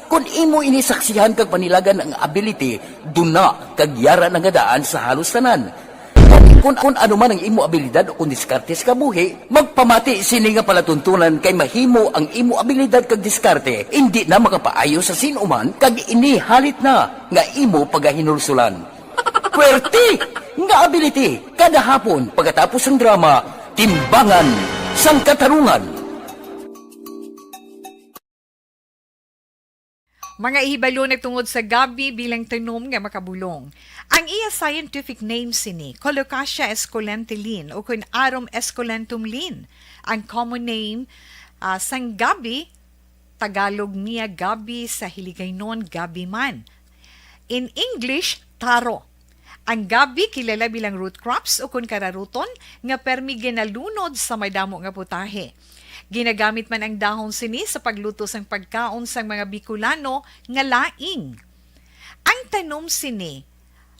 Kun imo ini saksihan kag panilagan ang ability, duna kag yara na nga daan sa halos tanan. Kun, kun, kun ano man ang imo abilidad o kun diskarte sa kabuhi, magpamati sini nga palatuntunan kay mahimo ang imo abilidad kag diskarte indi na makapaayo sa sin-o man kag ini halit na nga imo pagahinulsulan. Puwerte nga ability kada hapon pagkatapos sang drama, Timbangan sang Katarungan. Mga ihibalo nagtungod sa gabi bilang tanom nga makabulong. Ang iya scientific name sini, Colocasia esculenta Lin, o kun Arum esculentum Lin. Ang common name, ah, sang gabi, Tagalog niya gabi, sa Hiligaynon gabi man. In English, taro. Ang gabi kilala bilang root crops o kun kararuton nga permi ginalunod sa madamo nga putahe. Ginagamit man ang dahon sini sa pagluto sang pagkaon sang mga Bicolano nga laing. Ang tanom sini,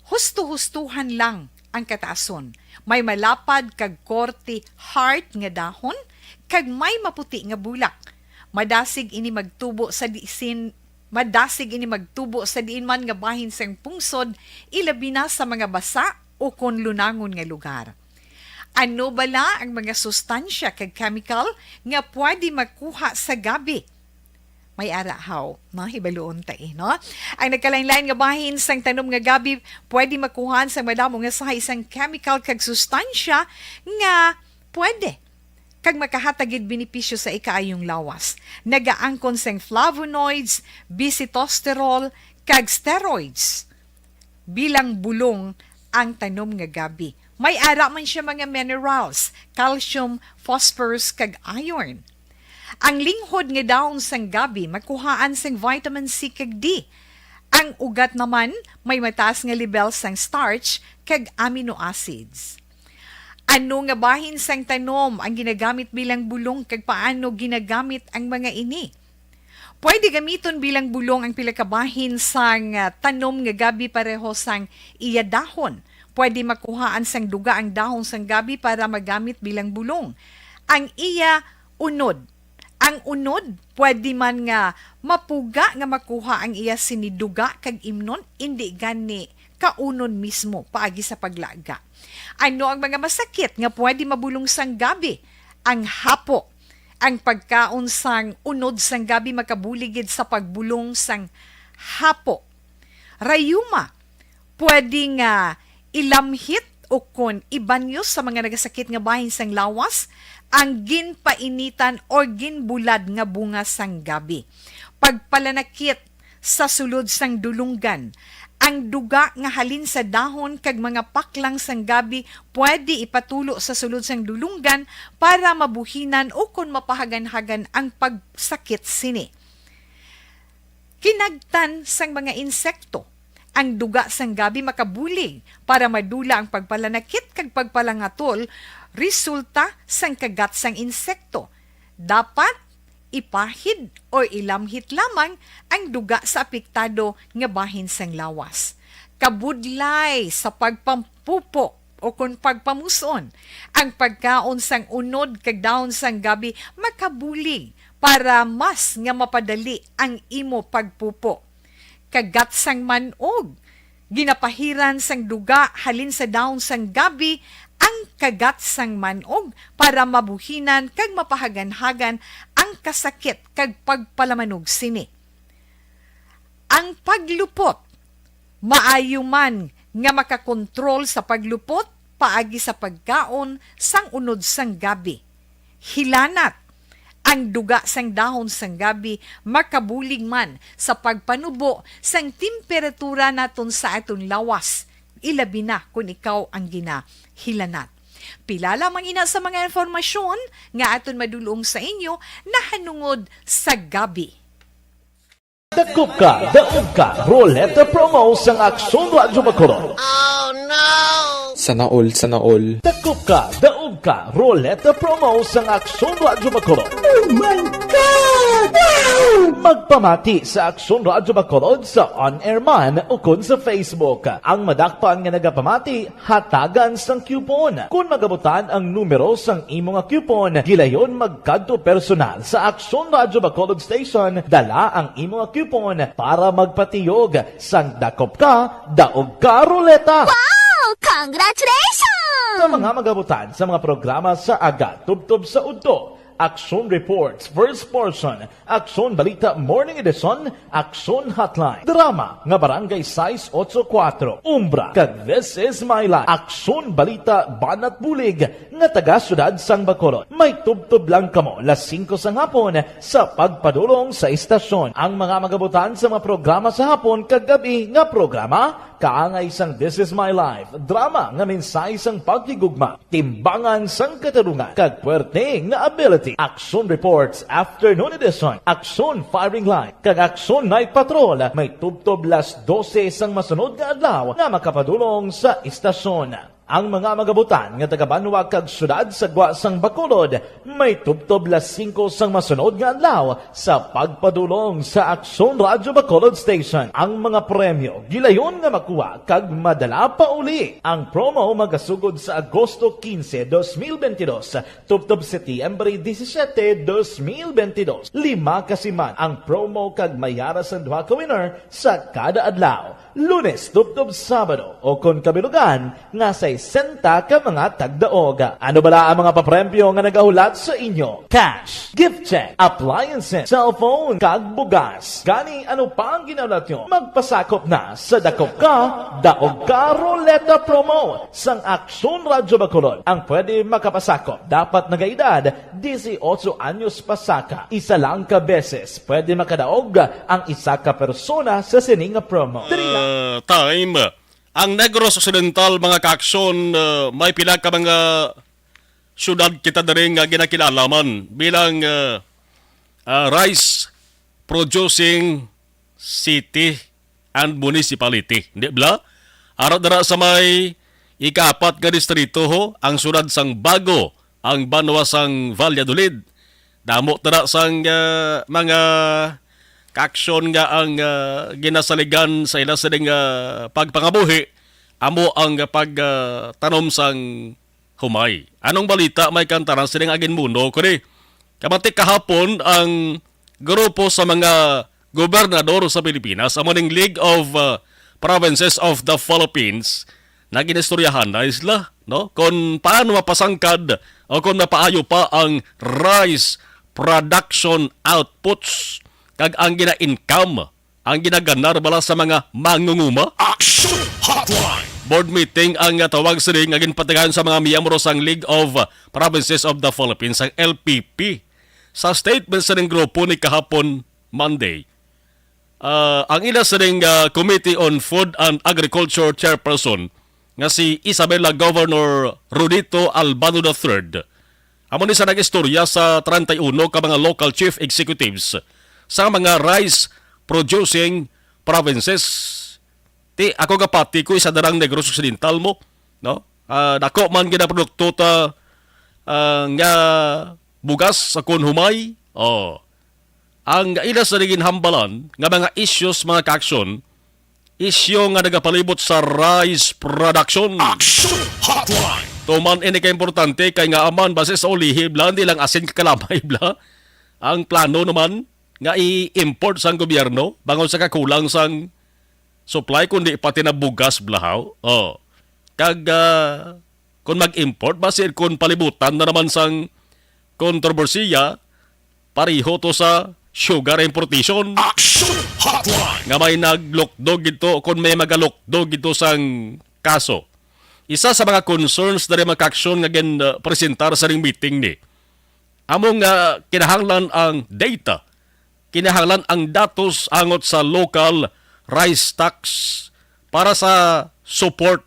husto-hustuhan lang ang kataason. May malapad kag korte heart nga dahon kag may maputi nga bulak. Madasig ini magtubo sa disin Madasig ini magtubo sa diin man nga bahin sang pungsod, ilabi na sa mga basa o kon lunangon nga lugar. Ano bala ang mga sustansya kag chemical nga pwede makuha sa gabi? May ara haw, no? Hibaluon ta, eh, no? Ang nagkalain-lain nga bahin sang tanom nga gabi pwede makuhaan sa madamo nga sahi sang chemical kag sustansya nga pwede kag makahatag gid benepisyo sa ikaayong lawas. Nagaangkon sing flavonoids, bisitosterol, kag steroids. Bilang bulong ang tanom nga gabi. May ara man siya mga minerals, calcium, phosphorus, kag iron. Ang linghod nga dahon sang gabi makuhaan sing vitamin C kag D. Ang ugat naman may mataas nga lebel sang starch kag amino acids. Ano nga bahin sang tanom ang ginagamit bilang bulong, kag paano ginagamit ang mga ini? Pwede gamiton bilang bulong ang pila ka bahin sang, ah, tanom nga gabi pareho sang iya dahon. Pwede makuhaan sang duga ang dahon sang gabi para magamit bilang bulong. Ang iya unod. Ang unod, pwede man nga mapuga nga makuha ang iya sini duga kag imnon, indi gani kaunon mismo paagi sa paglaga. Ano ang mga masakit nga pwede mabulong sang gabi? Ang hapo. Ang pagkaon sang unod sang gabi makabulig gid sa pagbulong sang hapo. Rayuma, pwede nga ilamhit o kon ibanyo sa mga nagasakit nga bahin sang lawas ang ginpainitan or ginbulad nga bunga sang gabi. Pagpalanakit sa sulod sang dulunggan. Ang duga nga halin sa dahon kag mga paklang sang gabi pwede ipatulo sa sulod sang dulunggan para mabuhinan o kon mapahaganhagan ang pagsakit sini. Kinagtan sang mga insekto. Ang duga sang gabi makabulig para madula ang pagpalanakit kag pagpalangatol resulta sang kagat sang insekto. Dapat ipahid o ilamhit lamang ang duga sa apektado nga bahin sang lawas. Kabudlay sa pagpampupo o kon pagpamus-on. Ang pagkaon sang unod kag dahon sang gabi makabulig para mas nga mapadali ang imo pagpupo. Kagat sang man-og. Ginapahiran sang duga halin sa dahon sang gabi ang kagat sang man-og para mabuhinan kag mapahaganhagan ang kasakit kag pagpalamanog sini. Ang paglupot. Maayo man nga makakontrol sa paglupot paagi sa pagkaon sang unod sang gabi. Hilanat. Ang duga sang dahon sang gabi makabulig man sa pagpanubo sang temperatura naton sa aton lawas, ilabi na kon ikaw ang ginahilanat. Pila lamang ina sa mga impormasyon nga aton madulong sa inyo nahanungod sa gabi. Dakop ka, daog ka, Roleta Promo sang Aksyon Radyo Bacolod. Sana all, sana all. Dakop ka, daog ka, Roleta Promo sang Aksyon Radyo Bacolod. Oh my God! Wow! Magpamati sa Aksyon Radyo Bacolod sa on-air man o kon sa Facebook. Ang madakpan nga nagapamati, hatagan sang coupon. Kon magabutan ang numero sang imo nga coupon, gilayon magkadto personal sa Aksyon Radyo Bacolod Station, dala ang imo nga coupon para magpatiyog sang Dakop Ka, Daog Ka Roleta. Wow! Congratulations! Sa mga magabutan sa mga programa sa aga tubtob sa udto, Aksyon Reports, First Portion, Aksyon Balita Morning Edition, Aksyon Hotline, drama nga Barangay sais otso kuwatro, Umbra, kag This Is My Life, Aksyon Balita Banat Bulig, nga taga Siyudad sang Bacolod. May tubtob lang kamo las singko sang hapon sa pagpadulong sa istasyon. Ang mga magabutan sa mga programa sa hapon kag gab-i nga programa, kaangay sang This Is My Life, drama nga mensahe sang paghigugma, timbangan sang katarungan, kag puwerte nga ability. Action Reports Afternoon Edition, Action Firing Line, kag Action Night Patrol may tubtob las dose sang masunod nga adlaw nga makapadulong sa istasyon. Ang mga magabutan nga taga-banwa kag siyudad sa gwa sang Bacolod may tubtob las singko sang masunod nga adlaw sa pagpadulong sa Aksyon Radyo Bacolod Station. Ang mga premyo gilayon nga makuha kag madala pa uli. Ang promo magasugod sa Agosto quince, dos mil veintidós, tubtob Setyembre disisiete, dos mil veintidós. Lima ka siman ang promo kag may ara sang duha ka winner sa kada adlaw, Lunes tubtob Sabado, o kon kabilugan nga sesenta ka mga tagdaog. Ano bala ang mga papremyo nga nagahulat sa inyo? Cash, gift check, appliances, cellphone, kag bugas. Gani, ano pa ang ginahulat nyo? Magpasakop na sa Dakop Ka, Daog Ka Ruleta Promo sang Aksyon Radyo Bacolod. Ang pwede makapasakop dapat nagaedad disiotso anyos pasaka. Isa lang ka beses pwede makadaog ang isa ka persona sa sini nga promo. Diri na. Ah, time. Ang Negros Occidental, mga kaaksyon, ah, may pila ka mga syudad kita diri nga ginakilala man bilang, ah, ah, rice producing city and municipality. Di bala? Ara dira sa may ikaapat nga distrito, ho, ang syudad sang Bago, ang banwa sang Valladolid. Damo dira sang, ah, mga kaaksyon nga ang, ah, ginasaligan sa ila sining, ah, pagpangabuhi, amo ang pag, ah, tanom sang humay. Anong balita, may kantaran sining agin mundo, kundi? Kamatik kahapon ang grupo sa mga gobernador sa Pilipinas, amo ning League of, uh, Provinces of the Philippines, naginistoryahan na isla, no? Kung paano mapasangkad o kung mapaayo pa ang rice production outputs kag ang gina-income, ang ginaganar bala sa mga mangunguma. Action Hotline! Board meeting ang, uh, tawag sini nga ginpatigayon sa mga miyembro sang League of, uh, Provinces of the Philippines, ang L P P. Sa statement sa ning grupo ni kahapon, Monday, ah, ang ila sining, ah, Committee on Food and Agriculture Chairperson nga si Isabela Governor Rudito Albano the third, amo ni sa nag-istorya sa treinta y uno ka mga local chief executives sa mga rice producing provinces. Ti, ako gapati ko isa darang Negros Occidental mo, no? Ah, dako man ginaprodukto ta, ah, nga bugas sa kon humay. Oh. Ang ila sa ginhambalan nga mga issues, mga kaaksyon, isyu nga nagapalibot sa rice production. Action Hotline! Tuman ini ka importante kay nga aman base sa ulihi, bala, hindi lang asin kakalamay, bala. Ang plano naman nga i-import sang gobyerno bangon sa kakulang sang supply, kundi pati na bugas, blahaw. Oh. Kag, ah, kung mag-import, basin kung palibutan na naman sang kontrobersiya, pareho to sa sugar importation. Action Hotline! Nga may naglukdog gito, kung may magalukdog gito sang kaso. Isa sa mga concerns na rin mga kaaksyon nga gin, uh, presentar sa ring meeting ni, amo nga kinahanglan ang data, kinahanglan ang datos angot sa local rice tax para sa support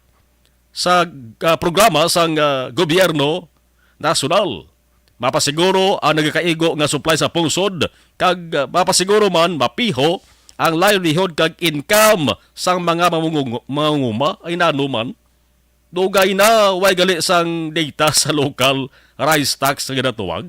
sa, ah, programa sang, ah, gobyerno nasyonal. Mapasiguro ang nagakaigo nga supply sa pungsod kag, ah, mapasiguro man mapiho ang livelihood kag income sang mga mamungungu-, mangunguma. Ay, nano man, dugay na way gali sang data sa local rice tax nga ginatuwag.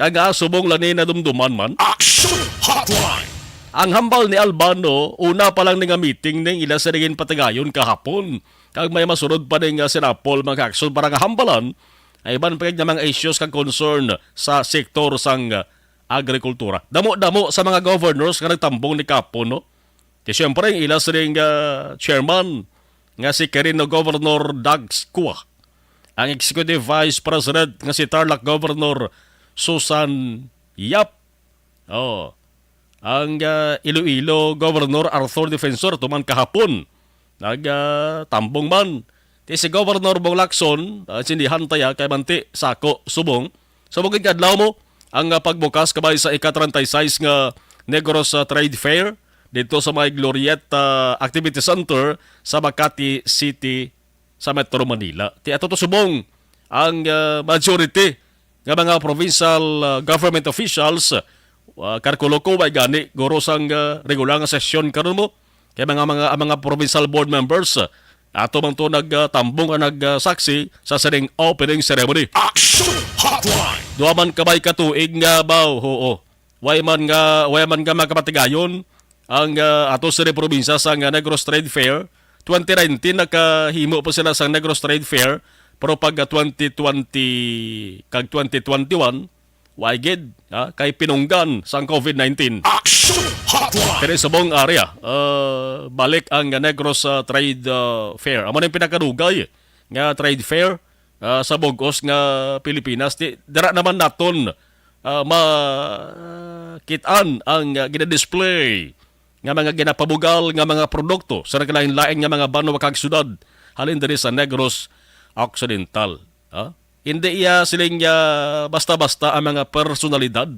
Kag, ah, subong lang ni nadumduman man. Action Hotline! Ang hambal ni Albano, una pa lang ni nga meeting ning ila sa naging patigayon kahapon. Kag may masunod pa ning, ah, sinapol, mga kaaksyon, para nga hambalan ang iban pa gid nga mga issues kag concern sa sektor sang, ah, agrikultura. Damo-damo sa mga governors nga nagtambong ni kahapon, no? Ti siyempre, ang ila sining, ah, chairman nga si Quirino Governor Dax Cua, ang Executive Vice President nga si Tarlac Governor Susan Yap. Oh, ang, ah, Iloilo Governor Arthur Defensor tuman kahapon nagtambong man. Ti si Governor Bong Lacson, ah, sindihan taya kay manti sako subong. Subong gid kadlaw mo ang, ah, pagbukas kabay sa ika treinta y seis nga Negros, ah, Trade Fair dito sa may Glorieta Activity Center sa Makati City sa Metro Manila. Ti ato to subong ang, ah, majority nga mga provincial, ah, government officials, ah, kalkulo ko, way gani guro sang, ah, regular nga sesyon karon mo. Kay mga, mga, ang mga provincial board members, ah, ato man to nagtambong nga nagsaksi sa sining opening ceremony. Action Hotline! Duha man kabay ka tuig nga ba, oo. Way man nga, way man nga makapatigayon ang, ah, ato sa probinsya sa nga Negros Trade Fair. Twenty nineteen nakahimo pa sila sa Negros Trade Fair, pero pag, ah, twenty twenty kag twenty twenty-one, way gid, ha, kay pinunggan sang COVID nineteen. Action Hotline! Kini sa buong area, ah, balik ang Negros, ah, Trade, ah, Fair. Amo na yung pinakadugay nga trade fair, ah, sa bugos nga Pilipinas. Di, dira naman naton, ah, makit-an ang, ah, ginadisplay nga mga ginapabugal nga mga produkto sa naglain-lain nga mga banwa kag syudad halin diri sa Negros Occidental. Ah, hindi iya siling, ah, basta-basta ang mga personalidad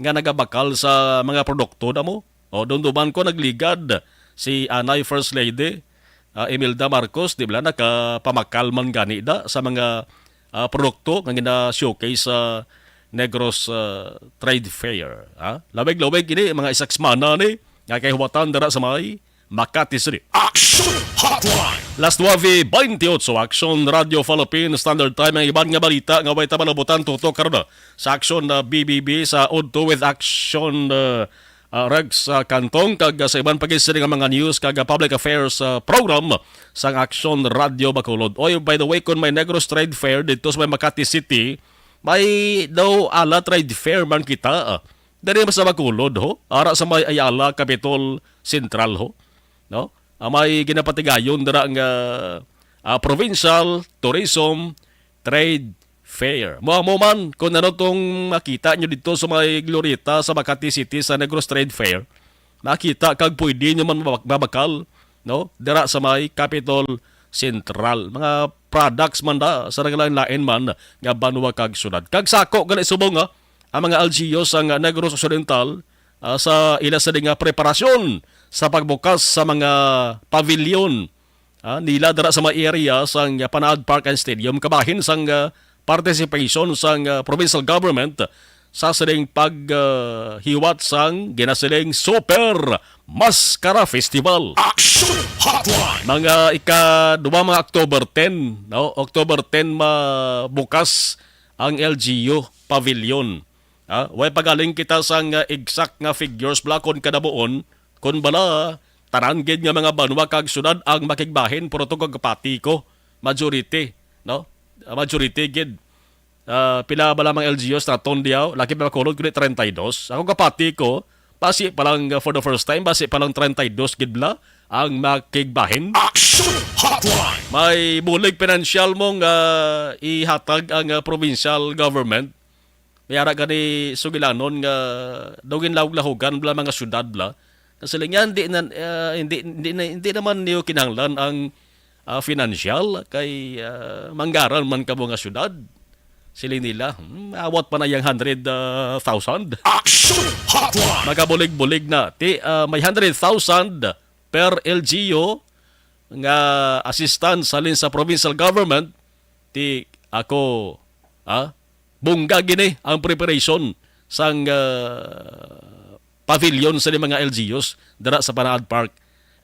nga nagabakal sa mga produkto namo. O, dumduman ko nagligad si anay First Lady, ah, Imelda Marcos, di ba, nakapamakal man gani da sa mga, ah, produkto nga gina-showcase sa Negros, ah, Trade Fair, ha? Lawig-lawig ini, mga isa ka semana ni nga kahiwatan dira sa may Makati City. Action Hotline! Las nuebe bentiocho, Action Radio Philippines Standard Time. Ang iban nga balita nga way ta malabutan tutok karon sa Action, ah, B B B sa Udto with Action, ah, ah, Rex, ah, Cantong, kag, ah, sa iban pa gid sini nga mga news kag, ah, public affairs, ah, program sang Action Radio Bacolod. Oy, by the way, kung may Negros Trade Fair dito sa may Makati City, may daw ala trade fair man kita, ah. Dali sa Bacolod, ho? Ara sa may Ayala, Capitol Central, ho? No? Ah, may ginapatigayon dira nga, ah, Provincial Tourism Trade Fair. Mo, mo man, kung ano tong makita nyo dito sa may Glorieta sa Makati City sa Negros Trade Fair, makita kag pwede nyo man mabak-, mabakal, no? Dira sa may Capitol Central. Mga products man da, sa naglain-lain man nga banwa kag syudad. Kag sako gani subong, ah, ang mga L G Us sang Negros Occidental, ah, sa ila sa nga preparasyon sa pagbukas sa mga pavilion, ah, nila dira sa mga area sang Panaad Park and Stadium, kabahin sang, ah, participation sang, ah, provincial government sa sining pag, ah, hiwat sang ginasiling Super Maskara Festival. Action Hotline! Mga ika-dua, mga October ten, no? October ten mabukas ang L G U Pavilion. Ah, way pagaling kita sang, ah, exact nga figures bala kon kadabuon, kon bala tanan gid nga mga banwa kag syudad ang makigbahin, pero to kag pati ko, majority, no? Ah, majority gid. Ah, pila ba lamang L G Us naton diyaw? Laki ba kulod kundi treinta y dos? Ako kapati ko, basi pa lang, ah, for the first time, basi pa lang treinta y dos gid bala ang makigbahin. Action Hotline! May bulig pinansyal mo nga ihatag ang, ah, provincial government. May ara gani sugilanon nga daw ginlahog-lahogan bala mga syudad bala. Kasi lang yan, hindi na, ah, hindi, hindi na, hindi naman niyo kinahanglan ang, ah, financial kay, ah, manggaran man kamo nga syudad. Siling nila, hmm, awat pa na yang hundred thousand. Action Hotline! Magabulig-bulig na. Ti, ah, may hundred thousand per L G U nga assistance halin sa provincial government. Ti ako, ah, bungga gini ang preparation sang, ah, pavilion sa mga L G Us dira sa Panaad Park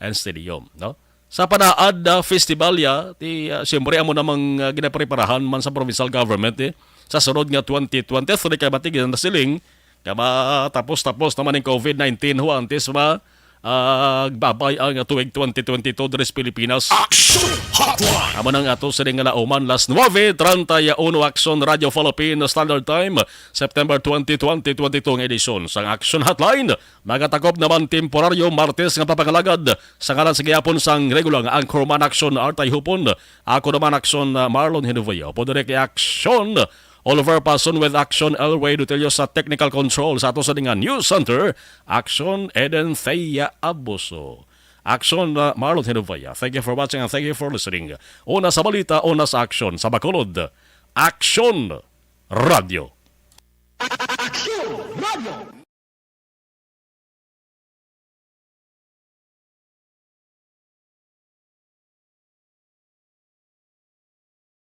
and Stadium, no? Sa Panaad, ah, Festival ya, ti, ah, siyempre, amo namang, ah, ginapreparahan man sa provincial government, eh, sa sunod nga twenty twenty-three, kay matigil na siling nga matapos-tapos naman ang covid nineteen, ho, antes ma, ah, gbabay ang tuig twenty twenty-two diri sa Pilipinas. Action Hotline! Amo nang ato sining nga lauman, las nuebe treinta y uno, Action Radio Philippines Standard Time, September twenty, twenty twenty-two nga edisyon sang Action Hotline. Magatakop naman temporaryo Martes nga papangalagad sa ngalan sa gihapon sang regular nga anchorman Action Artay Hupon. Ako naman Action, ah, Marlon Hinoveo. Pwede rin kay Action Oliver Pason with Action, Elway Dutilio sa technical control, sa ato sa dinga News Center, Action, Eden Thea Abuso. Action, uh, Marlon Hinubaya. Thank you for watching and thank you for listening. Una sa balita, una sa aksyon. Sa Bacolod, Action Radio. Action Radio.